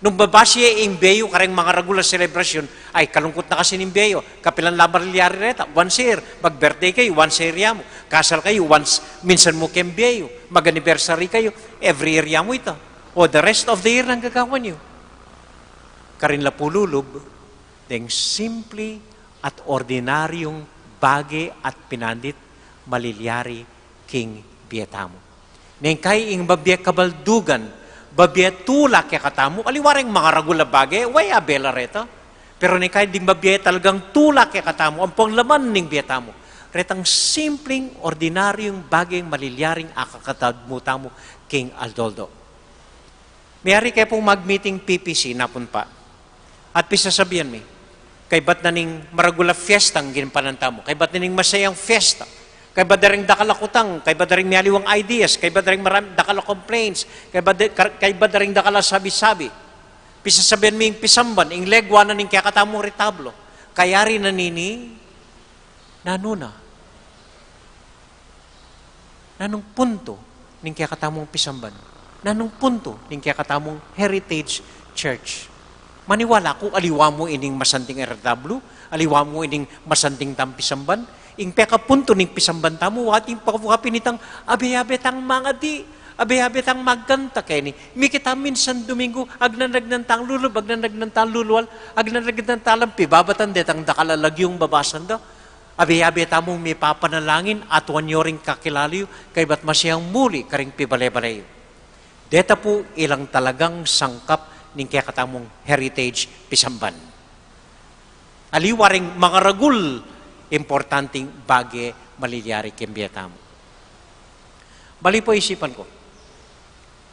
Nung babase ya ing bie yu kareng mangaragul a selebrasyun, ay, kalungkut na kasi ning bie yu. Kapilan la marilyari reta? Once a year. Mag-birthday kayu, once a year ya mu. Kasal kayu, once, minsan mu keng bie yu. Mag-anniversary kayu, every year ya mu ita. O the rest of the year nang gagawan yu. Karin la pu lulub, deng simple at ordinaryung bage at pinandit, malilyari king bie tamu. Neng kai ing babie kabaldugan, babie tula kekatamu, aliwa reng mangaragul a bage, way, abe la reta. Pero neng kai ding babie talagang tula kekatamu, ampong laman ning bie tamu, retang simpleng, ordinaryung bageng malilyaring akakatadmu tamu king aldo-aldo. Miyari ke pung mag-meeting P P C napun pa. At pisasabian mi, kaybat na ning maragul a fiesta ing ginampanan tamu, kaybat na ning masayang fiesta, kaybat da ring dakal a kutang, kaybat da ring mialiwang ideas, kaybat da ring maram-, dakal a complaints, kaybat da, kar-, kaybat da ring dakal a sabi-sabi. Pisasabian mi ing pisamban, ing legua na ning kekatamung retablo. Kayari na nini, nanu na? Nanung puntu ning kekatamung pisamban? Nanung puntu ning kekatamung Heritage Church? Maniwala ku, aliwa mu ining masanting a retablo, aliwa mu ining masanting tang pisamban. Ing pekapuntu ning pisamban tamu, wa ating pakabuhapin itang abe-abe tang mangadi, abe-abe tang magkanta keni. Mikit ta minsan Domingo, agnanagnan tang lulub, agnanagnan tang lulual, agnanagnan tang lampi, babatan detang dakal a lagyung babasan da. Abe-abe tamung mipapanalangin, atuan yu ring kakilala yu, kaybat masayang muli karing pibale-bale yu. Deta pu ilang talagang sangkap ning kekatamung heritage pisamban. Aliwa ring mangaragul importanting bage malilyari king bie tamu. Bali pu isipan ku.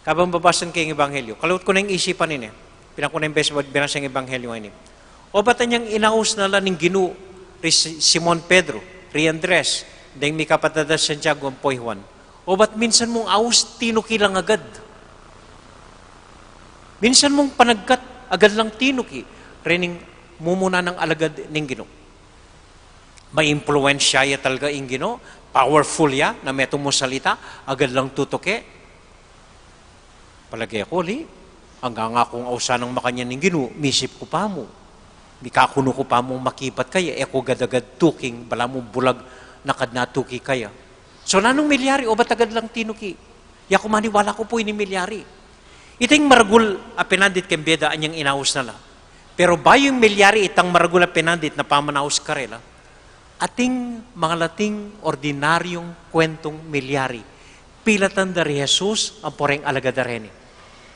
Kabang babasan ke ing ebanghelyo, kaluat ku neng isipan ini. Pinakuna ing bes binasa ing ebanghelyo ini. Obat anyang inaus na la ning Ginu ri Si-, Simon Pedro, ri Andres, deng mikapatad a Santiago ampo i Juan. Obat minsan mung aus, tinuki lang agad. Minsan mung panagkat, agad lang tinuki. Rening mumuna nang alagad ning Ginu. Maimpluwensya ya talaga ing Ginu, powerful ya, na metung mung salita, agad lang tutuki. Palage ku, ali, anggang aku ausan nang makanyan ning Ginu, misip ku pa mu. Mikakunu ku pa mung makibat kaya, e ku agad-agad tuking, balamu bulag na kadna tuki kaya. So, nanung milyari, obat agad lang tinuki. Ya ku maniwala ku pu ini milyari. Iting maragul a pinandit keng bie da anyang inaus na la. Pero bayu milyari itang maragul a pinandit na pamanaus karela, ating mangalating ordinaryung kwentung milyari. Pilatan da ri Jesus ampo reng alagad da reni.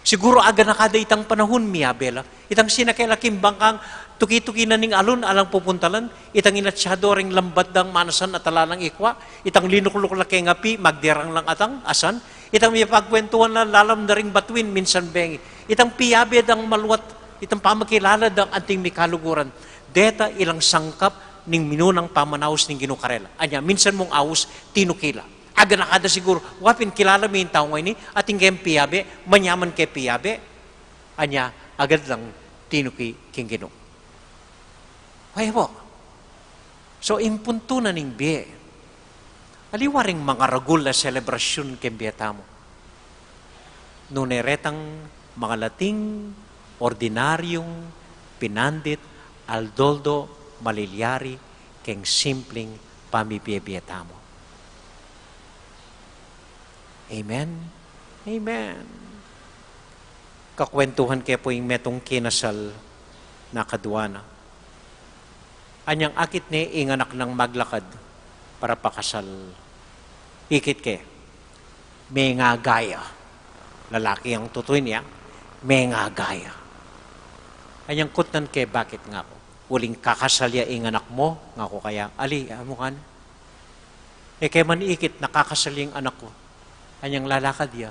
Siguru aganaka da itang panahun miyabe la. Itang sinake la king bangkang, tuki-tuki na ning alun, alang pupuntalan. Itang inatsya da reng lambat dang manasan at ala lang ikwa. Itang linukluk la keng api, magderang lang atang asan. Itang miyapagkwentuhan la lalam da ring batuin, minsan bengi. Itang piyabe dang maluat, itang pamakilala dang anting mikaluguran. Deta ilang sangkap ning minunang pamanaus ning Ginu karela. Anya, minsan mung aus, tinuki la. Aganaka da siguru, wa pin kilala mi ing taung ini, atin keng piyabe, manyaman keng piyabe. Anya, agad lang tinuki king Ginu. Wa yu pu. So, ing puntu na ning bie, aliwa ring mangaragul a selebrasyun keng bie tamu. Nune retang mangalating, ordinaryung, pinandit, aldo-aldo, malilyari, keng simpling pamibie-bie tamu. Amen? Amen. Kakwentuhan ke pu ing metung kinasal na kadua na. Anyang akit ne ing anak nang maglakad para pakasal. Ikit ke, mengagaya. Lalaki yang tutuy niya, mengagaya. Anyang kutnan ke, bakit, ngaku. Uling kakasal ya ing anak mu, ngaku kaya. Ali, amu kan? E ke man ikit, nakakasal ya ing anak ku. Anyang lalakad ya.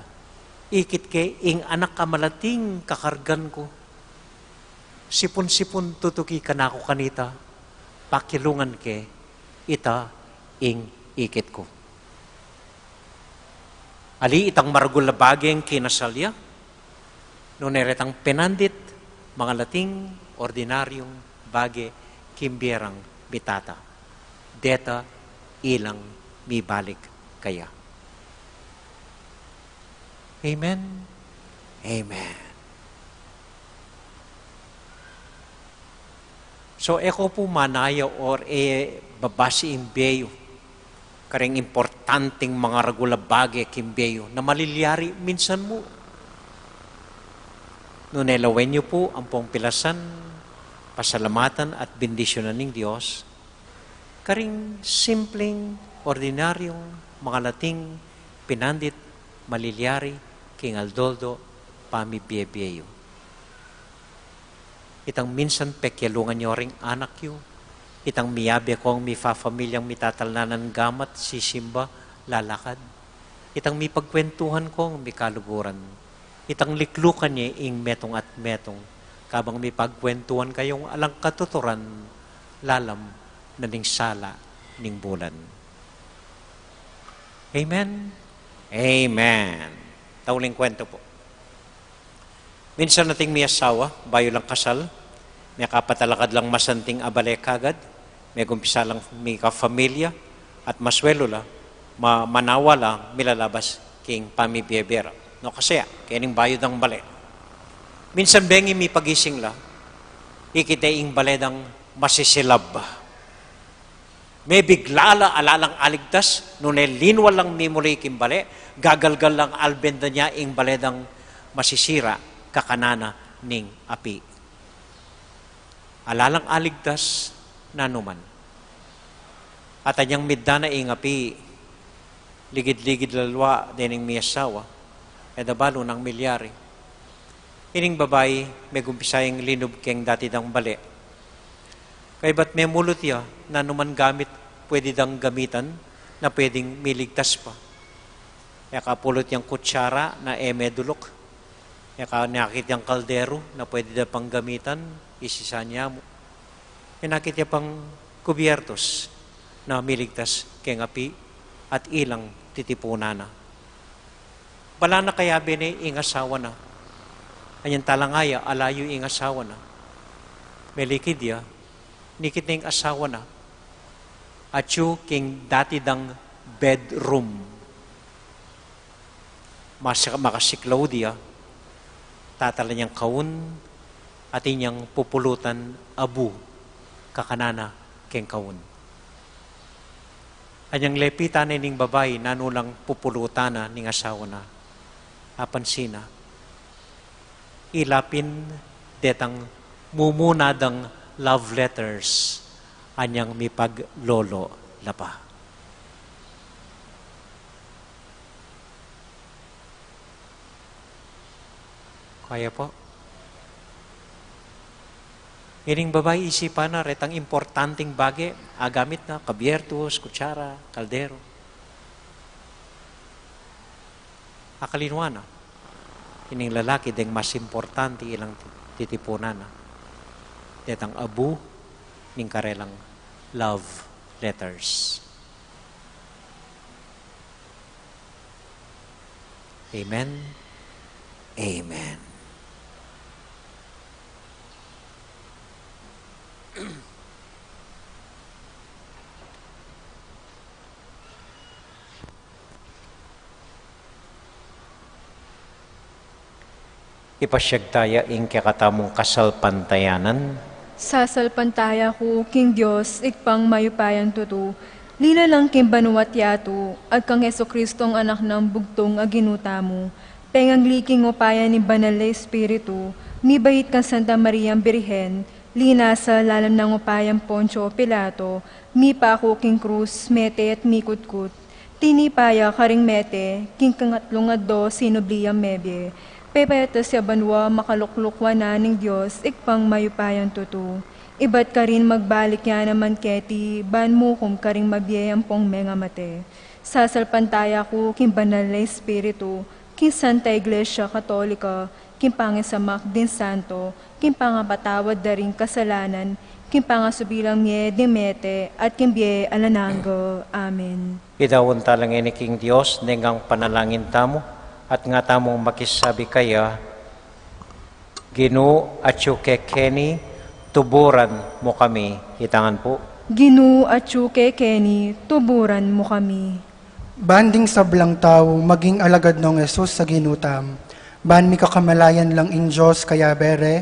Ikit ke, ing anak a malating kakargan ku. Sipun-sipun tutuki kanaku kanita, pakilungan ke, ita ing ikit ku. Ali itang maragul a bageng kinasal ya, nune retang pinandit, mangalating, ordinaryung bage king bie rang mitata. Deta ilang mibalik kaya. Amen. Amen. So, e ko pu manaya or e babasi ing bie yu karing importanting mangaragul a bage king bie yu na malilyari minsan mu. Nune lawen yu pu ampong pilasan, pasalamatan at bendisyunan ning Dios karing simpleng, ordinaryong, makalating, pinandit, malilyari king aldo-aldo pamibie-bie yu. Itang minsan pekialungan yu ring anak yu, itang miyabe kong mifafamilyang mitatalnan gamat, sisimba, lalakad, itang mipagkwentuhan kong mikaluguran, itang liklukan ye ing metung at metung, kabang mipagkwentuhan kayung alang katuturan, lalam na ning sala ning bulan. Amen. Amen. Tauling kwento po. Minsan ating miyasawa, bayu lang kasal, miyakapatalakad lang masanting a bale kagad, megumpisa lang mikafamilya, at maswelu la, ma-, manawa la, milalabas king pamibie-bie ra. No, kasi, ah, kening bayu dang bale. Minsan bengi mipagising la, ikit ne ing bale dang masisilab. Mebigla la, ala lang aligtas, nune linwal lang mimuli king bale, gagalgal lang alben da ne ing bale dang masisira, kakanan na ning api. Ala lang aligtas, nanuman. At anyang middan na ing api, ligid-ligid la lwa dening miyasawa, e da balu nung milyari. Ining babai, megumpisa yang linub keng dati dang bale. Kaybat memulut ya, nanuman gamit pwede dang gamitan na pwedeng miligtas pa. Eka pulut yang kutsara na e meduluk. Eka nakit yang kaldero na pwede da pang gamitan, isisan ya mu. Inakit ya pang kubiertos na miligtas keng api at ilang titipunan na. Bala na kayabe ne ing asawa na. Anyang talangaya, ala yu ing asawa na. Melikid ya, nikit ne ing asawa na. Atyu king dati dang bedroom. Mas-, makasiklaud ya, tatalan yang kaun, atin yang pupulutan abu, kakanan na keng kaun. Anyang lepitan ne ning babai, nanu lang pupulutan na ning asawa na. Apansin na, ila pin detang mumuna dang love letters, anyang mipaglolo la pa. Kaya po. Ining babai isipan na retang importanting bage, agamit na, kubiertos, kutsara, kaldero. Akalinwa na. Ining lalaki deng mas importante ilang titipunan na. Detang abu ning karelang love letters. Amen. Amen. Ipasyag taya ing kekatamung kasalpantayanan. Sasalpantaya ku king Dios, Ibpang mayupayang tutu, linalang king banua't yatu, at kang Jesucristong Anak nang bugtung a Ginu tamu, pengagli king upaya ning Banal a Espiritu, mibait kang Santa Mariang Birhen, linasa lalam nang upayang Poncio Pilato, mipaku king krus, mete at mikutkut. Tinipa ya karing mete, king kangatlung aldo sinubli yang mebie. Pepatas ya banua, makalukluk wanan ning Dios, Ibpang mayupayang tutu. Ibat karin magbalik ya naman keti, ban mukum karing mabie ampong mengamate. Sasalpantaya ku king Banal a Espiritu, king Santa Iglesia Katolika, king pangisamak ding santo, king pangapatawad da ring kasalanan, king pangasubilang mie ding mete, at king bie alang angga. Amen. Idaun tala ngeni king Dios deng panalangin tamu, at nga tamung makisabi kaya, Ginu, atyu ke keni, tuburan mu kami. Itangan pu. Ginu, atyu ke keni, tuburan mu kami. Ban ding sablang tau maging alagad nong Jesus a Ginu tam, ban mikakamalayan lang ing Dios kayabe re,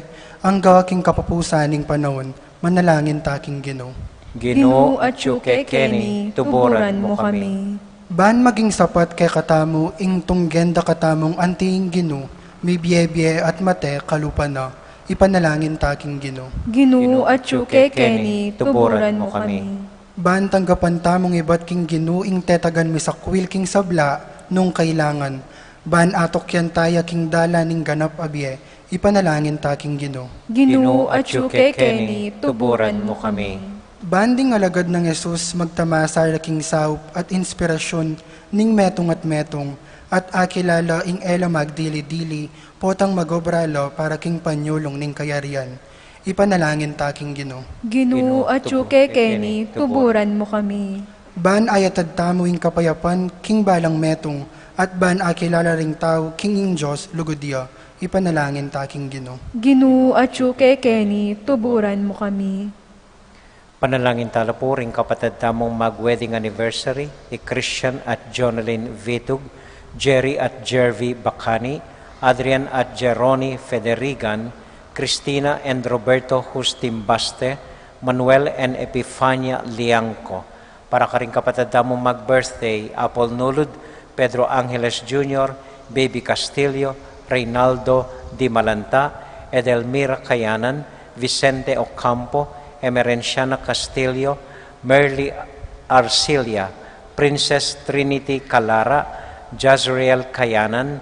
angga king kapupusan ning panaun. Manalangin ta king Ginu. Ginu, atyu ke keni, tuburan mu kami. Ban maging sapat kekatamu ing tunggen da katamung anti ing Ginu, mibie-bie at mate kalupa na. Ipanalangin ta king Ginu. Ginu, atyu ke keni, tuburan mu kami. Ban tanggapan tamung ibat king Ginu ing tetagan misakwil king sabla nung kailangan. Ban atukyan taya king dalan ning ganap a bie, ipanalangin ta king Ginu. Ginu, atyu ke keni, tuburan mu kami. Ban ding alagad nang Jesus magtamasa la king saup at inspirasyun ning metung at metung, at akilala ing e la magdili-dili, potang magobra la para king panyulung ning kayarian. Ipanalangin ta king Ginu. Ginu, atyu ke keni, tuburan mu kami. Ban ayatad tamu ing kapayapan king balang metung, at ban akilala ring tau king ing Dios lugud ya. Ipanalangin ta king Ginu. Ginu, atyu ke keni, tuburan mu kami. Panalangin ta la pu ring kapatad tamung mag-wedding anniversary, i Christian at Jonalyn Vitug, Jerry at Jervy Bacani, Adrian at Jeroni Federigan, Cristina and Roberto Hustimbaste, Manuel and Epifania Liangco. Para karing kapatad tamung mag-birthday, Apol Nulud, Pedro Angeles Junior, Baby Castillo, Reynaldo Dimalanta, Edelmira Kayanan, Vicente Ocampo, Emerenciana Castillo, Merly Arcilia, Princess Trinity Calara, Jazriel Kayanan,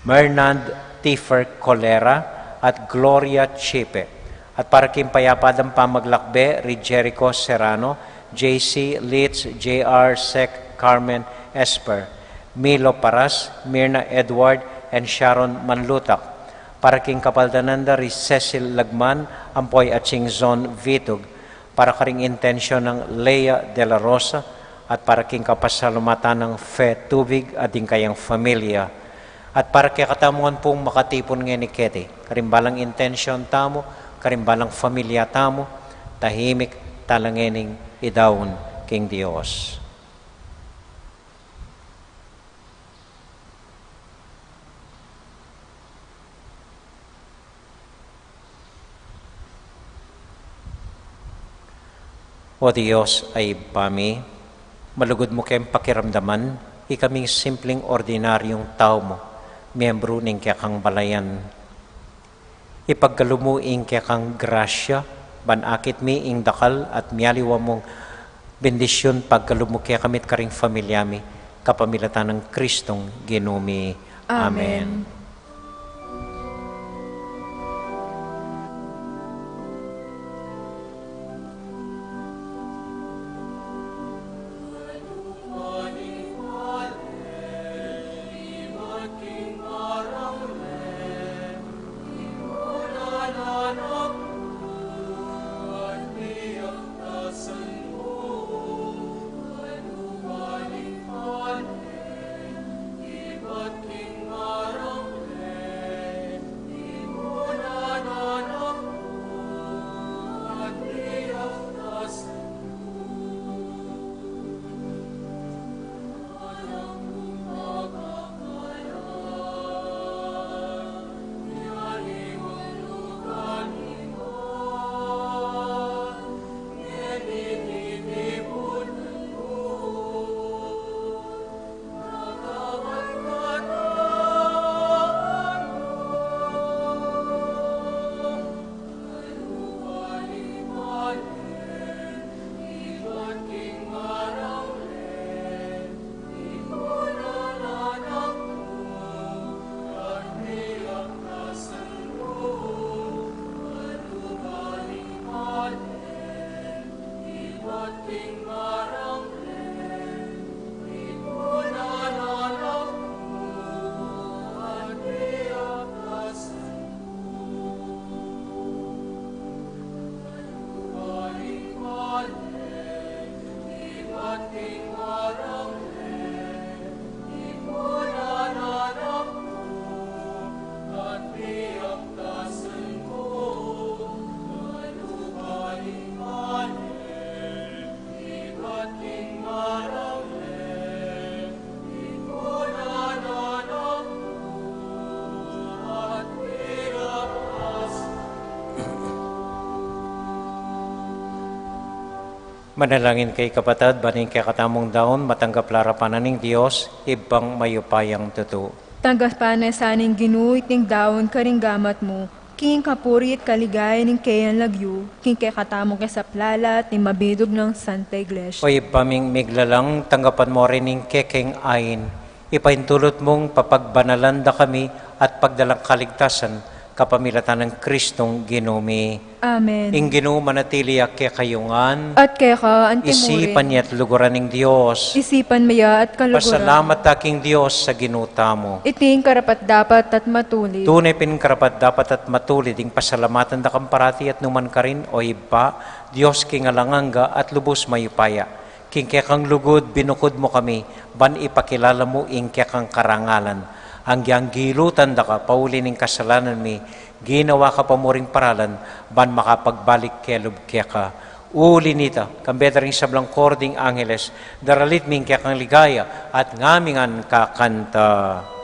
Mernand Tiffer Colera, at Gloria Chipe. At para king payapa dang pamaglakbe, ri Jericho Serrano, J C Litz, J R Sec, Carmen Esper, Milo Paras, Mirna Edward, and Sharon Manlutak. Para king kapaldanan da ri Cecil Lagman, ampo i Aching Zon Vitug, para karing intensyon nang Lea de la Rosa, at para king kapasalamatan nang Fe Tubig at ding kayang familia, at para kekatamu ngan pung makatipun ngeni keti, karing balang intensyon tamu, karing balang familia tamu, tahimik tala ngening idaun king Dios. O Dios a Ibpa mi, malugud mu keng pakiramdaman ikaming simpleng ordinaryung tau mu, miyembru ning kekang balayan. Ipagkalub mu ing kekang grasya, ban akit mi ing dakal at mialiwa mung bendisyun, pagkalub mu kekami at karing familia mi, kapamilatan nang Kristong Ginu mi. Amen. Amen. Manalangin kayu, kapatad, ban ing kekatamung daun matanggap la arapan na ning Dios, Ibpang mayupayang tutu. Tanggapan na sa ning Ginu iting daun karing gamat mu, king kapurian at kaligayan ning keyang lagyu, king kekatamung kasaplalan at ning mabilug nang Santa Iglesia. O Ibpa ming miglalang, tanggapan mu rin ing kekeng ain, ipaintulut mung papagbanalan da kami at pagdalang kaligtasan, kapamilatan nang Kristong Ginu mi. Amen. Ing Ginu manatili ya kekayu ngan. At keka antimurin. Isipan ya at luguran ning Dios. Isipan me ya at kaluguran. Pasalamat ta king Dios a Ginu tamu. Iti ing karapat-dapat at matulid. Tune pin karapat-dapat at matulid ing pasalamatan da kang parati at nukarin man, O Ibpa, Dios king alang angga at lubus mayupaya. King kekang lugud binukud mu kami, ban ipakilala mu ing kekang karangalan. Agyang gilutan da ka pauli ning kasalanan mi, ginawa ka pa mu ring paralan, ban makapagbalik kelub keka. Uli nita, kambe da ring sablang koro ding angeles, daralit mi ing kekang ligaya, at ngami ngan kakanta.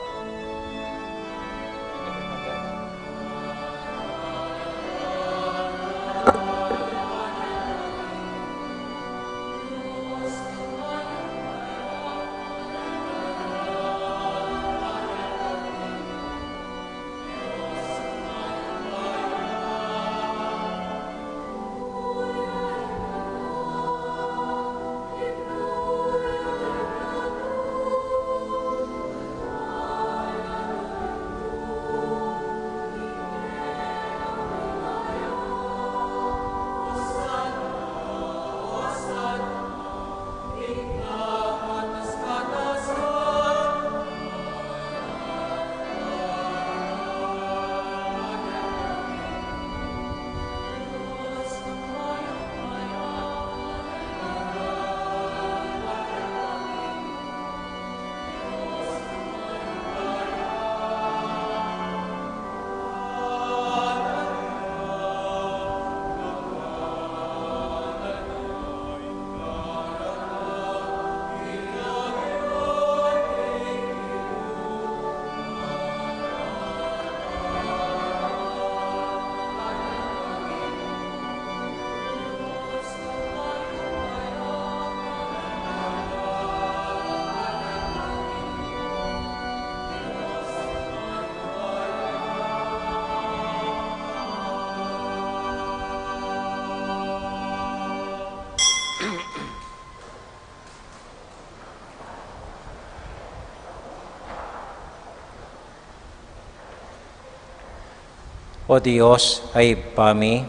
O Dios a Ibpa mi,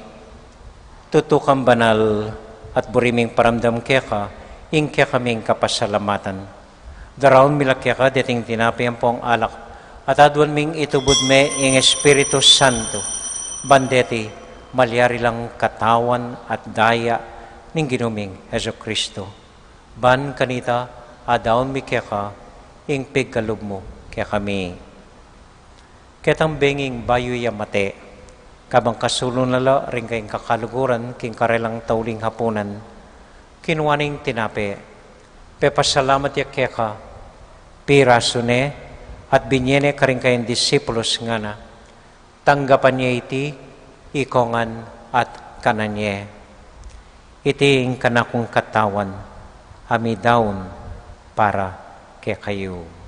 tutu kang banal at buri ming paramdam keka ing kekaming kapasalamatan. Daraun mi la keka deting tinape ampong alak, at aduan ming itubud me ing Espiritu Santo, ban deti malyari lang katawan at daya ning Ginu ming Jesucristo. Ban kanita, adaun mi keka ing pigkalub mu kekami. Ketang benging bayu ya mate, kabang kasulung na la ring kayang kakaluguran king karelang tauling hapunan, kinua ne ing tinape, pepasalamat ya keka, pirasu ne, at binie ne karing kayang disipulus, ngana: Tanggapan ye iti, ikongan at kanan ye. Iti ing kanakung katawan, a midaun para kekayu.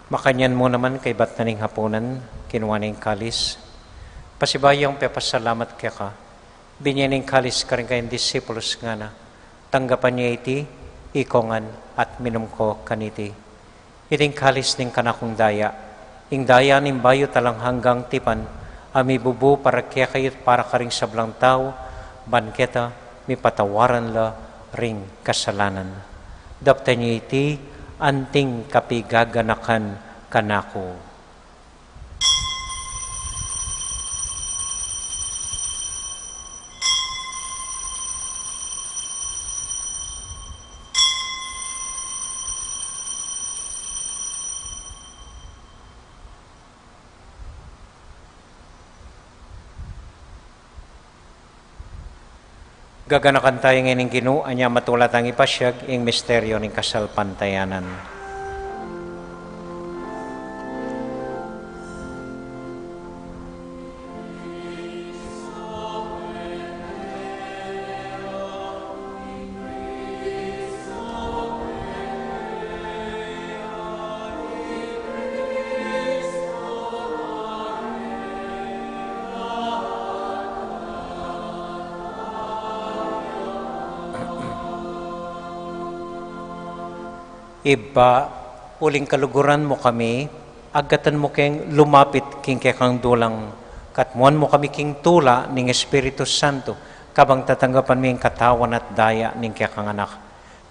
Makanyan mu naman kaybat na ning hapunan, kinua ne ing kalis. Pasibayu yang pepasalamat keka, binie ne ing kalis karing kayang disipulus, ngana: Tanggapan ye iti, ikongan at minum ko kaniti. Iti ing kalis ning kanakung daya, ing daya ning bayu at alang anggang tipan, a mibubu para kekayu at para karing sablang tau, ban keta mipatawaran la ring kasalanan. Daptan ye iti anting kapigaganakan kanaku. Gaganakan taya ngeni ning Ginu, anya matula tang ipasiag ing misteryo ning kasalpantayanan. Ibpa, uling kaluguran mu kami, agkatan mu keng lumapit king kekang dulang, katmuan mu kami king tula ning Espiritu Santo, kabang tatanggapan mi ing katawan at daya ning kekang Anak.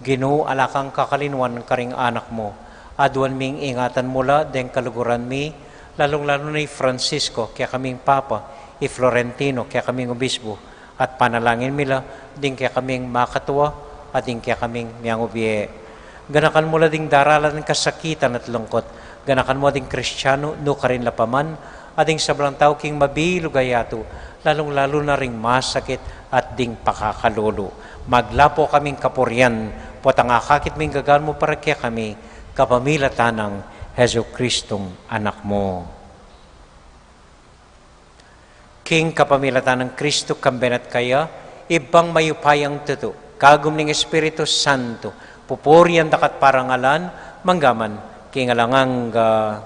Ginu, ala kang kakalinuan karing anak mu. Aduan ming ingatan mu la deng kaluguran mi, lalung-lalu na i Francisco, kekaming Papa, i Florentino, kekaming Obispo, at panalangin mi la ding kekaming makatua, at ding kekaming miangubie. Ganakan mu la ding daralan kasakitan at lungkot. Ganakan mu ding Kristiano, nukarin la pa man, at ding sablang tau king mabilug a yatu, lalung-lalu na ring masakit at ding pakakalulu. Maglapo kaming kapurian, potang akakit ming gagan mu para kekami, kapamilatan nang Jesucristong Anak mu. King kapamilatan nang Kristo, kambe na at kaya, Ibpang mayupayang tutu, kagum ning Espiritu Santo, pupurian da ka at parangalan, mangga man king alang angga.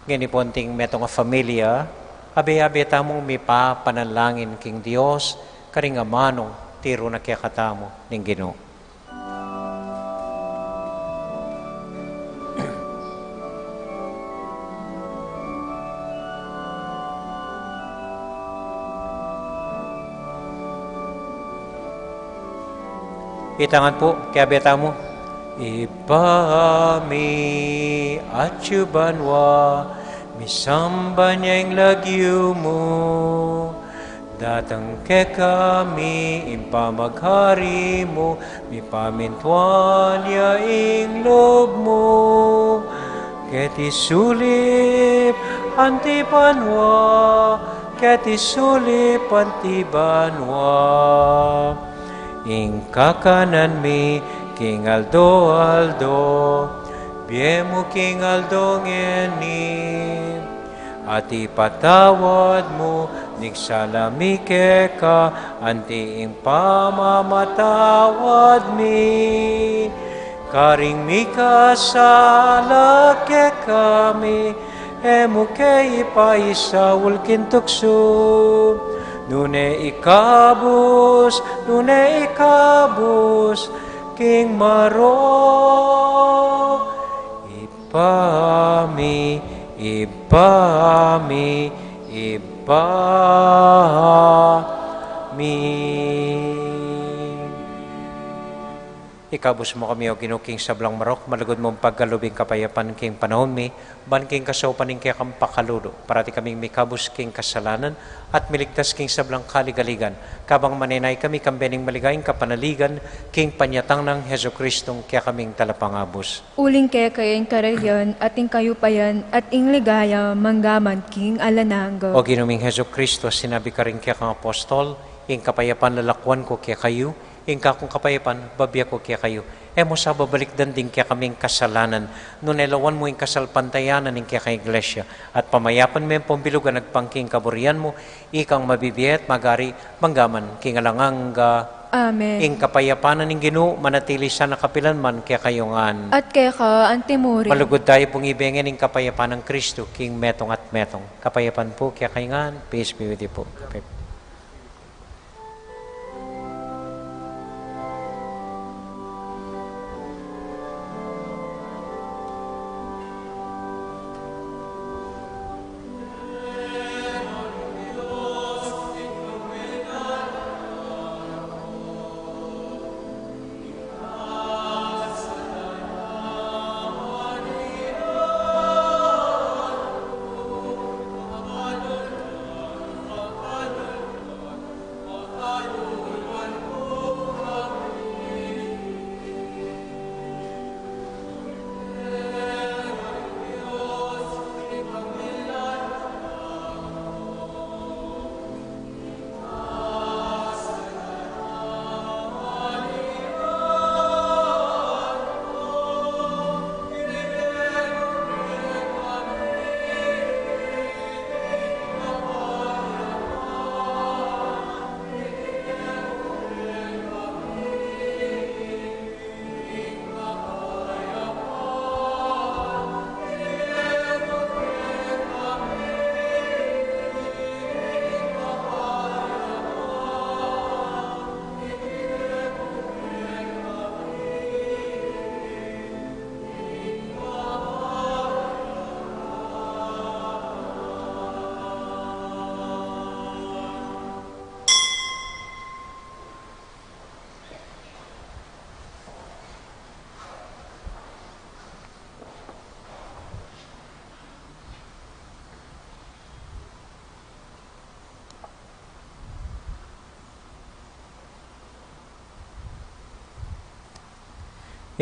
Ngeni pu, anting metung a familia, abe-abe tamung mipapanalangin king Dios, karing amanung tiru na kekatamu ning Ginu. Itang ngan pu, kiabe tamu. Ibpa mi, atsu ka banua, misamban ya ing lagyu mu, datang kekami ing pamaghari mu, mipamintuan ya ing lub mu, keti sulip anti banua, keti sulip anti banua. Ing kakanan mi king aldo-aldo, ibie mu king aldo ngeni. At ipatawad mu ding sala mi keka, anti ing pamamatawad mi karing mikasala kekami, e mu ke ipaisaul king tuksu, nune ikabus, nune ikabus king marok. Ibpa mi, Ibpa mi, Ibpa mi. Ikabus mu kami, O Ginu, king sablang marok, malugud mung pagkalub ing kapayapan king panaun mi, ban king kasaupan ning kekang pakalulu, parati kaming mikabus king kasalanan, at miligtas king sablang kaligaligan, kabang manenaya kami kambe ning maligayang kapanaligan, king panyatang nang Jesucristong kekaming Talapangabus. Uling keka ing kararian, at ing kayupayan, at ing ligaya, mangga man king alang angga. O Ginu ming Jesucristo, sinabi karing kekang apostol, ing kapayapan lalakuan ku kekayu, ing kakung kapayapan, babie ku kekayu. E mu sa babalikdan ding kekaming kasalanan, nune lawan mu ing kasalpantayanan ning kekang Iglesia, at pamayapan me ampong bilugan agpang king kaburian mu, ikang mabibie at magari, mangga man king alang angga. Amen. Ing kapayapan na ning Ginu, manatili sana kapilan man kekayu ngan. At keka antimurin. Malugud tayu pung ibie ngeni ing kapayapan nang Kristo, king metung at metung. Kapayapan pu kekayu ngan, peace be with you pu.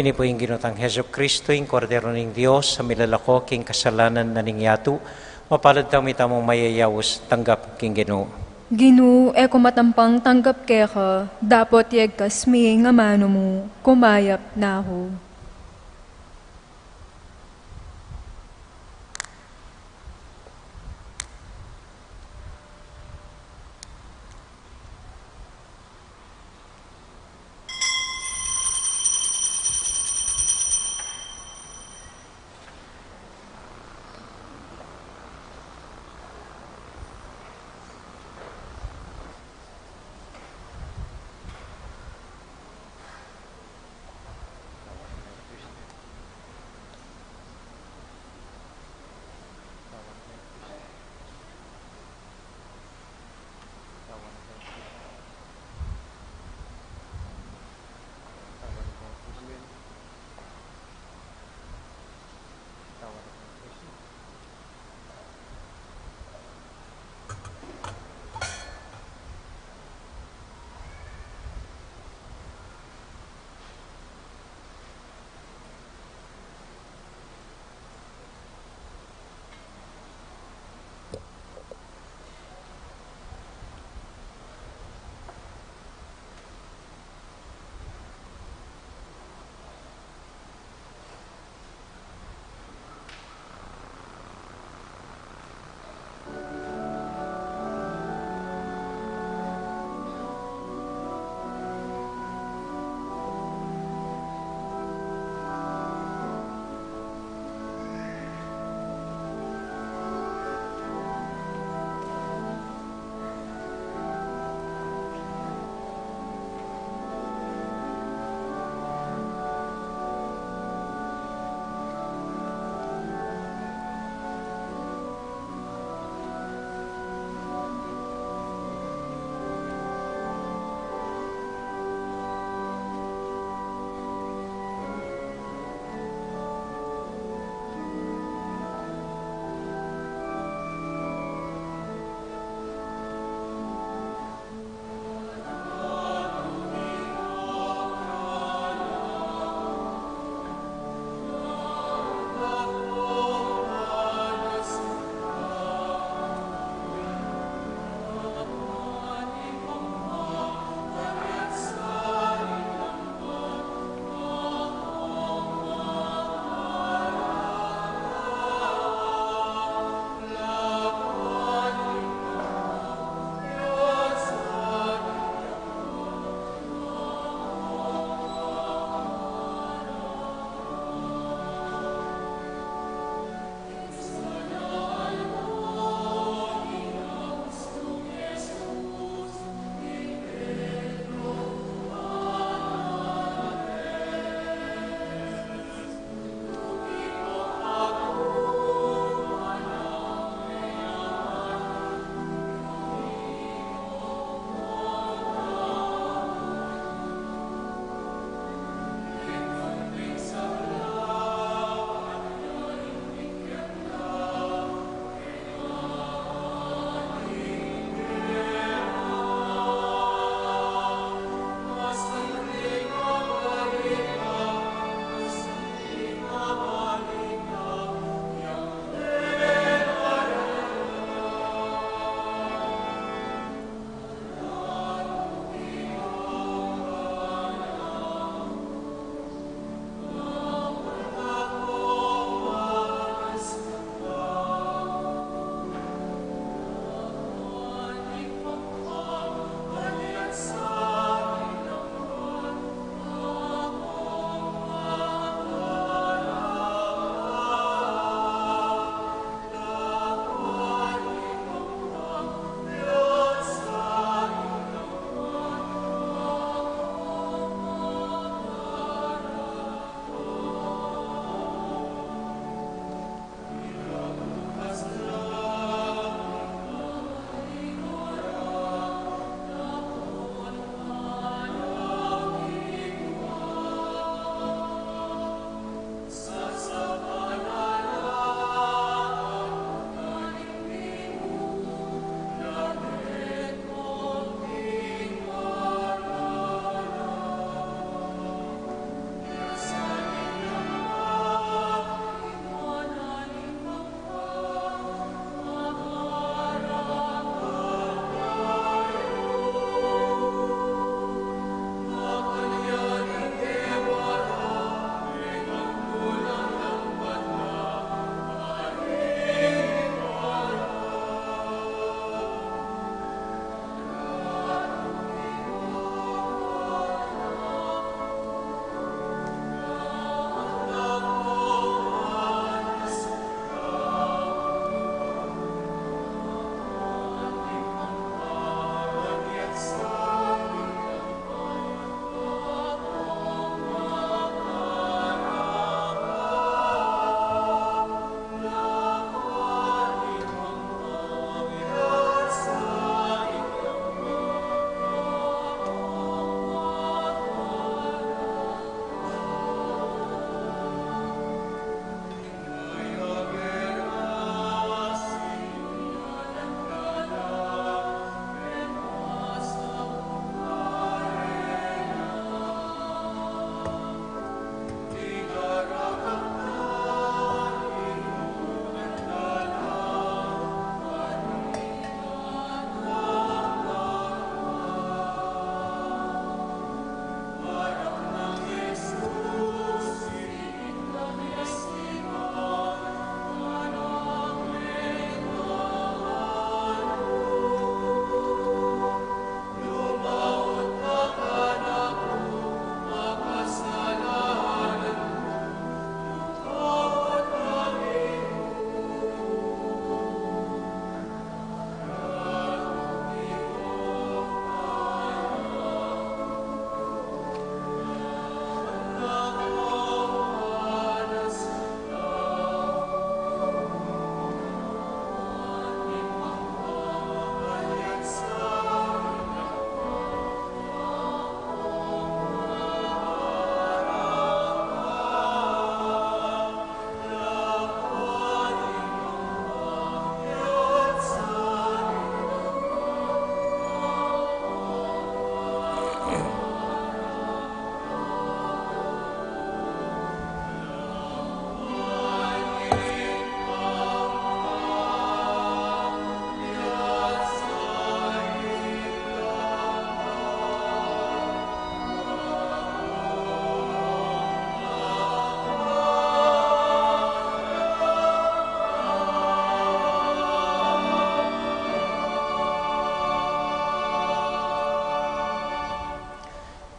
Ini pu ing Ginu tang Jesucristo, ing Kordero ning Dios, a milalako king kasalanan na ning yatu. Mapalad tamu, itamu mayayaus tanggap king Ginu. Ginu, e ku matampang tanggap keka, dapot yegkas mi ing amanu mu, kumayap na ku.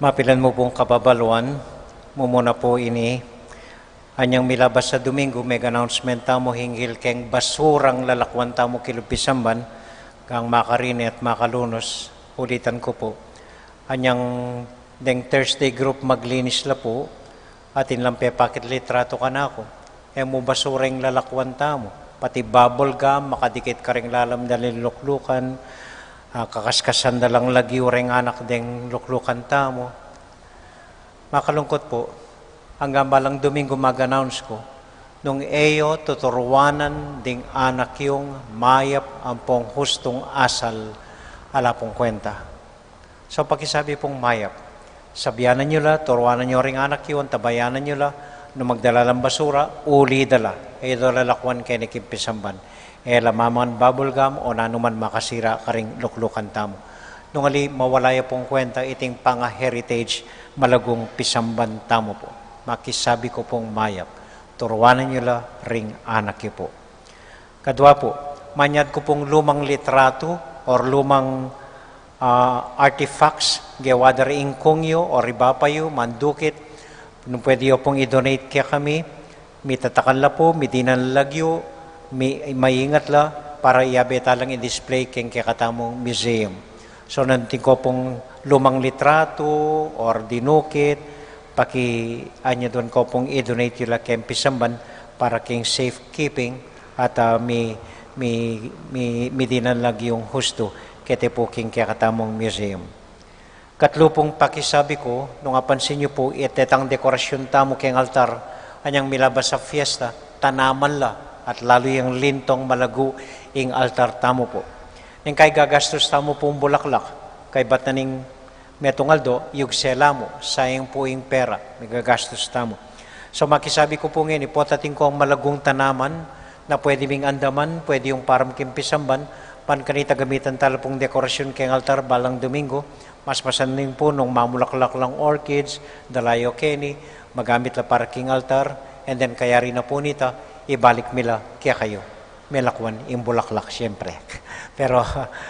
Mapilan mu pung kababaluan, mumuna pu ini, anyang milabas a Domingo, meg-announcement tamu hinggil keng basurang lalakwan tamu kilub pisamban, gang makarini at makalunus, ulitan ku pu. Anyang deng Thursday group maglinis la pu, atin lang pepakit litratu kanaku. E mu basura ing lalakwan tamu. Pati bubble gum, makadikit karing lalam da ling luklukan, ah, kakaskasan da lang lagyu reng anak deng luklukan tamu. Makalungkut pu, anggang balang Domingo mag-announce ku, nung e yu tuturuanan ding anak yung mayap ampong hustung asal, ala pung kwenta. So, pakisabi pung mayap. Sabianan yu la, turuanan yu ring anak yu, antabayanan yu la, nung magdala lang basura, uli da la. E da la lakwan keni king pisamban. E la mamangan bubble gum o nanu man makasira karing luklukan tamu. Nung ali mawala ya pung kwenta, iting panga-heritage malagung pisamban tamu pu. Makisabi ku pung mayap. Turuanan yu la ring anak yu pu. Kadwa pu, manyad ku pung lumang litratu or lumang, ah, artifacts, gewa da ri ingkung yu o ri bapa yu, mandukit, nung pwede yu pung i-donate kekami, mitatakan la pu, midinan lagyu, mi-, maingat la, para iyabe ta lang i-display keng kekatamung museum. So, nung atin ko pung lumang litratu or dinukit, paki-, anyaduan ko pung i-donate yu la keng pisamban para keng safekeeping at, ah, mi, mi, mi, midinan lagyu yung hustu keti pu keng kekatamung museum. Katlu pung pakisabi ku, nung apansin yu pu, itetang dekorasyun tamu keng altar, anyang milabas a fiesta, tanaman la, at lalu yang lintong malagu ing altar tamu pu. Ning kaigagastus tamu pung bulaklak, kaybat na ning metung aldo, yugse la mu, sayang pu ing pera, migagastus tamu. So, makisabi ku pu ngeni, pota atin kong malagung tanaman, na pwede ming andaman, pwede yung param king pisamban, ban kanita gamitan ta la pung dekorasyun keng altar, balang Domingo, mas masanting pu nung mamulaklak lang orchids, dala yu keni, magamit la para king altar, and then kayari na pu nita, ibalik mi la kekayu. Melakwan ing bulaklak, siyempre. Pero,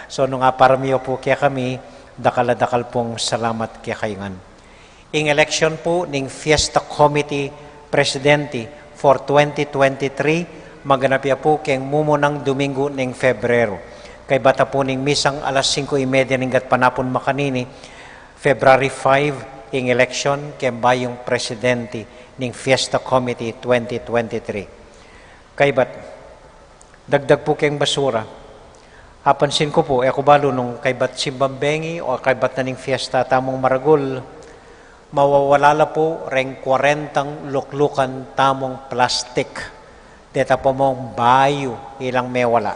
so, nung aparam yu pu kekami, dakal a dakal pung salamat kekayu ngan. Ing election pu ning Fiesta Committee Presidente for twenty twenty-three, maganap ya pu keng mumunang Domingo ning Febreru. Kaybat a pu ning misang alas singko y media ning gatpanapun makanini, February five, ing election keng bayung presidente ning Fiesta Committee twenty twenty-three. Kaybat, dagdag pu keng basura. Apansin ku pu, e ku balu nung kaybat simbang bengi o kaybat na ning fiesta tamung maragul, mawawala la pu reng kwarentang luklukan tamung plastik. Deta pu mung bayu ilang mewala.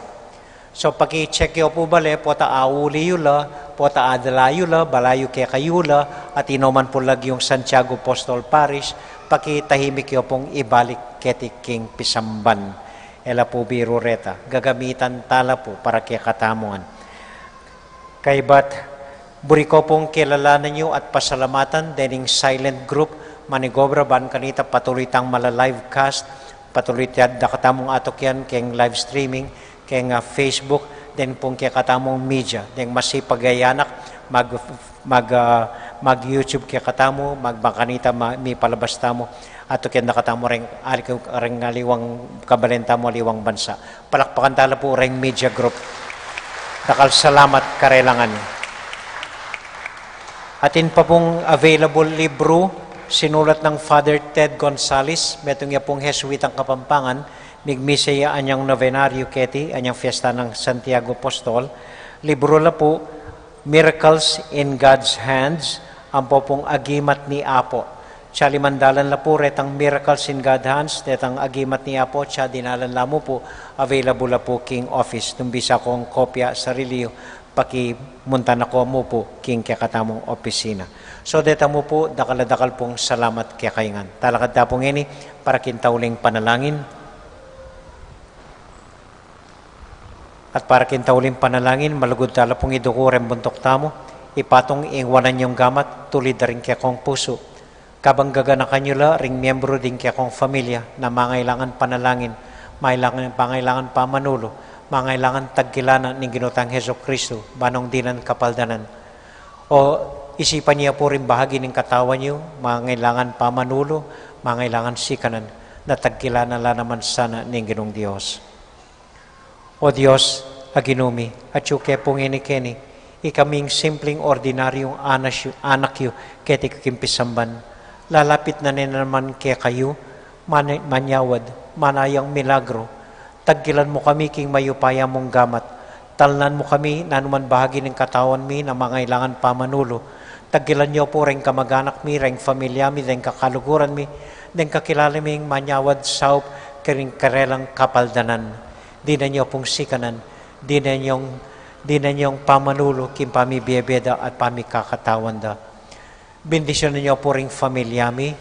So, paki-check yu pu bale, pota auli yu la, pota adala yu la, balayu kekayu la, atin no man pu lagyung Santiago Apostol Parish, pakitahimik yu pung ibalik keti king pisamban. E la pu biru reta, gagamitan ta la pu para kekatamu ngan. Kaybat, buri ko pung kilalanan yu at pasalamatan dening silent group, manigobra ban kanita patuloy tang mala-live cast, patuloy ta dakatamung atukyan keng live streaming, keng, ah, Facebook, den pung kekatamung media, deng masipag a anak, mag, mag, ah, mag-YouTube kekatamu, mag, ban kanita ma-, mipalabas tamu, atukyan dakatamu reng, ali-, reng aliwang kabalen tamu, aliwang bansa. Palakpakan ta la pu reng media group. Dakal salamat karela ngan. Atin pa pung available libru, sinulat nang Father Ted Gonzales, metung ya pung Jesuitang Kapampangan, migmisa ya anyang novenario keti, anyang fiesta nang Santiago Apostol. Libru la pu, Miracles in God's Hands, ampo pung Agimat ni Apo. Tsa limandalan la pu retang Miracles in God's Hands, detang Agimat ni Apo, tsa dinalan la mu pu, available la pu king office. Nung bisa kong kopya sarili yu, pakimunta na ko mu pu king kekatamung opisina. So, deta mu pu, dakal a dakal pung salamat kekayu ngan. Talakad ta pu ngeni, para king tauling panalangin. At para king tauling panalangin, malugud ta la pung iduku reng buntuk tamu, ipatung ing wanan yung gamat, tulid da ring kekong pusu. Kabang gaganakan yu la ring miyembru ding kekong familia na mangailangan panalangin, mailangan, mangailangan pamanulu, mangailangan tagkilala ning Ginu tang Jesucristo, ban nung dinan kapaldanan. O Isipan yu pu ring bahagi ning katawan yu, mangailangan pamanulu, mangailangan sikanan, na tagkilan na la naman sana ning Ginung Dios. O Dios, a Ginu mi, atyu ke pu ngeni keni, ikaming simpleng ordinaryung anas yu, anak yu, keti ku king pisamban. Lalapit na ne naman kekayu, mani-, manyawad, manayang milagro. Tagkilan mu kami king mayupaya mung gamat. Talnan mu kami nanu man bahagi ning katawan mi na mangailangan pamanulu. Tagkilan yu pu ring kamaganak mi, ring familia mi, ring kakaluguran mi, ring kakilala ming manyawad saup karing karelang kapaldanan. Dinan yu pung sikanan, dinan yung, dinan yung pamanulu king pamibie-bie da at pamikakatawan da. Bendisyunan yu pu ring familia mi,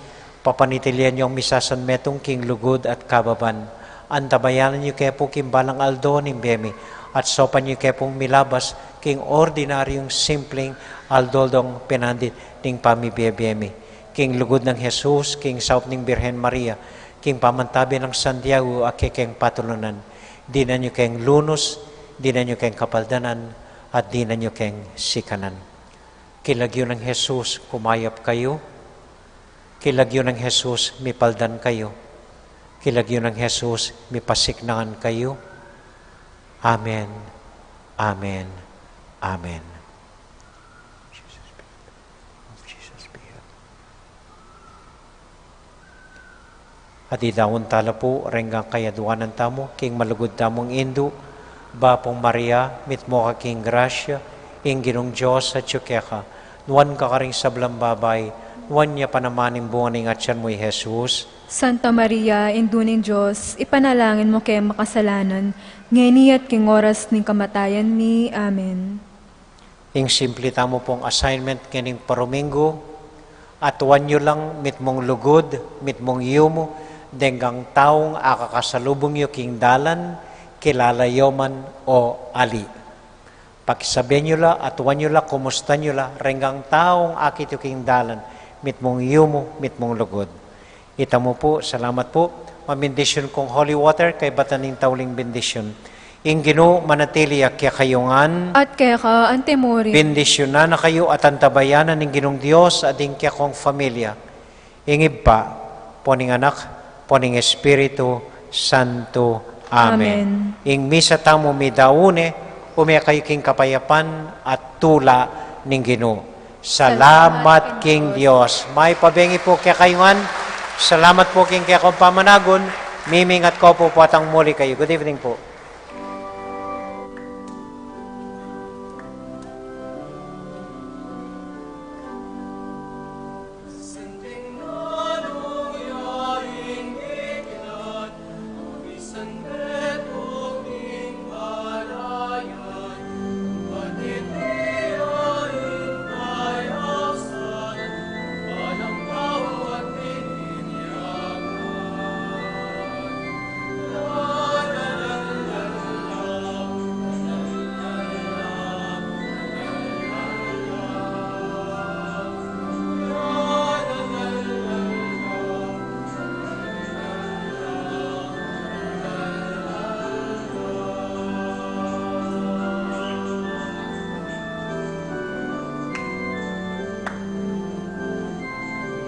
papanatilian yung misasanmetung king lugud at kababan. Antabayanan yu ke pu king balang aldo ning bie mi, at saupan yu ke pung milabas king ordinaryung simpleng aldo-aldong pinandit ning pamibie-bie mi. King lugud nang Jesus, king saup ning Birhen Maria, king pamantabe nang Santiago a kekeng patulunan, dinan yu keng lunus, dinan yu keng kapaldanan, at dinan yu keng sikanan. King lagyu nang Jesus, kumayap kayu. King lagyu nang Jesus, mipaldan kayu. King lagyu nang Jesus, mipasiknangan kayu. Amen. Amen. Amen. At idaun tala pu reng kayaduanan tamu king malugud tamung Indu, Bapung Maria, mitmu ka king grasya, ing Ginung Dios atyu keka, nuan ka karing sablang babai, nuan ya pa naman ing bunga ning atian mu, i Jesus. Santa Maria, Indu ning Dios, ipanalangin mu keng makasalanan, ngeni at king oras ning kamatayan mi. Amen. Ing simple tamu pung assignment ngening paruminggu, atuan yu lang mitmung lugud, mitmung yumu, deng taung akakasalubung yu king dalan, kilala yu man o ali. Pakisabian yu la, atuan yu la, kumustan yu la, reng taung akit yu king dalan, mitmung yumu, mitmung lugud. Ita mu pu, salamat pu. Mamindisyun kung holy water, kaibatan ning tauling bendisyun. Ing Ginu manatili ya kekayu ngan. At keka antimurin. Bendisyunan na kayu at antabayanan ning Ginung Dios a ding kekong familia. Ing Ibpa, pu ning Anak, pu ning Espiritu Santo. Amen. Amen. Ing misa tamu midaun ne, ume kayu king kapayapan at tula ning Ginu. Salamat king Dios. Mayap a bengi pu kekayu ngan. Salamat pu king kekong pamanagun. Mimingat ku pu, pu atang muli kayu. Good evening pu.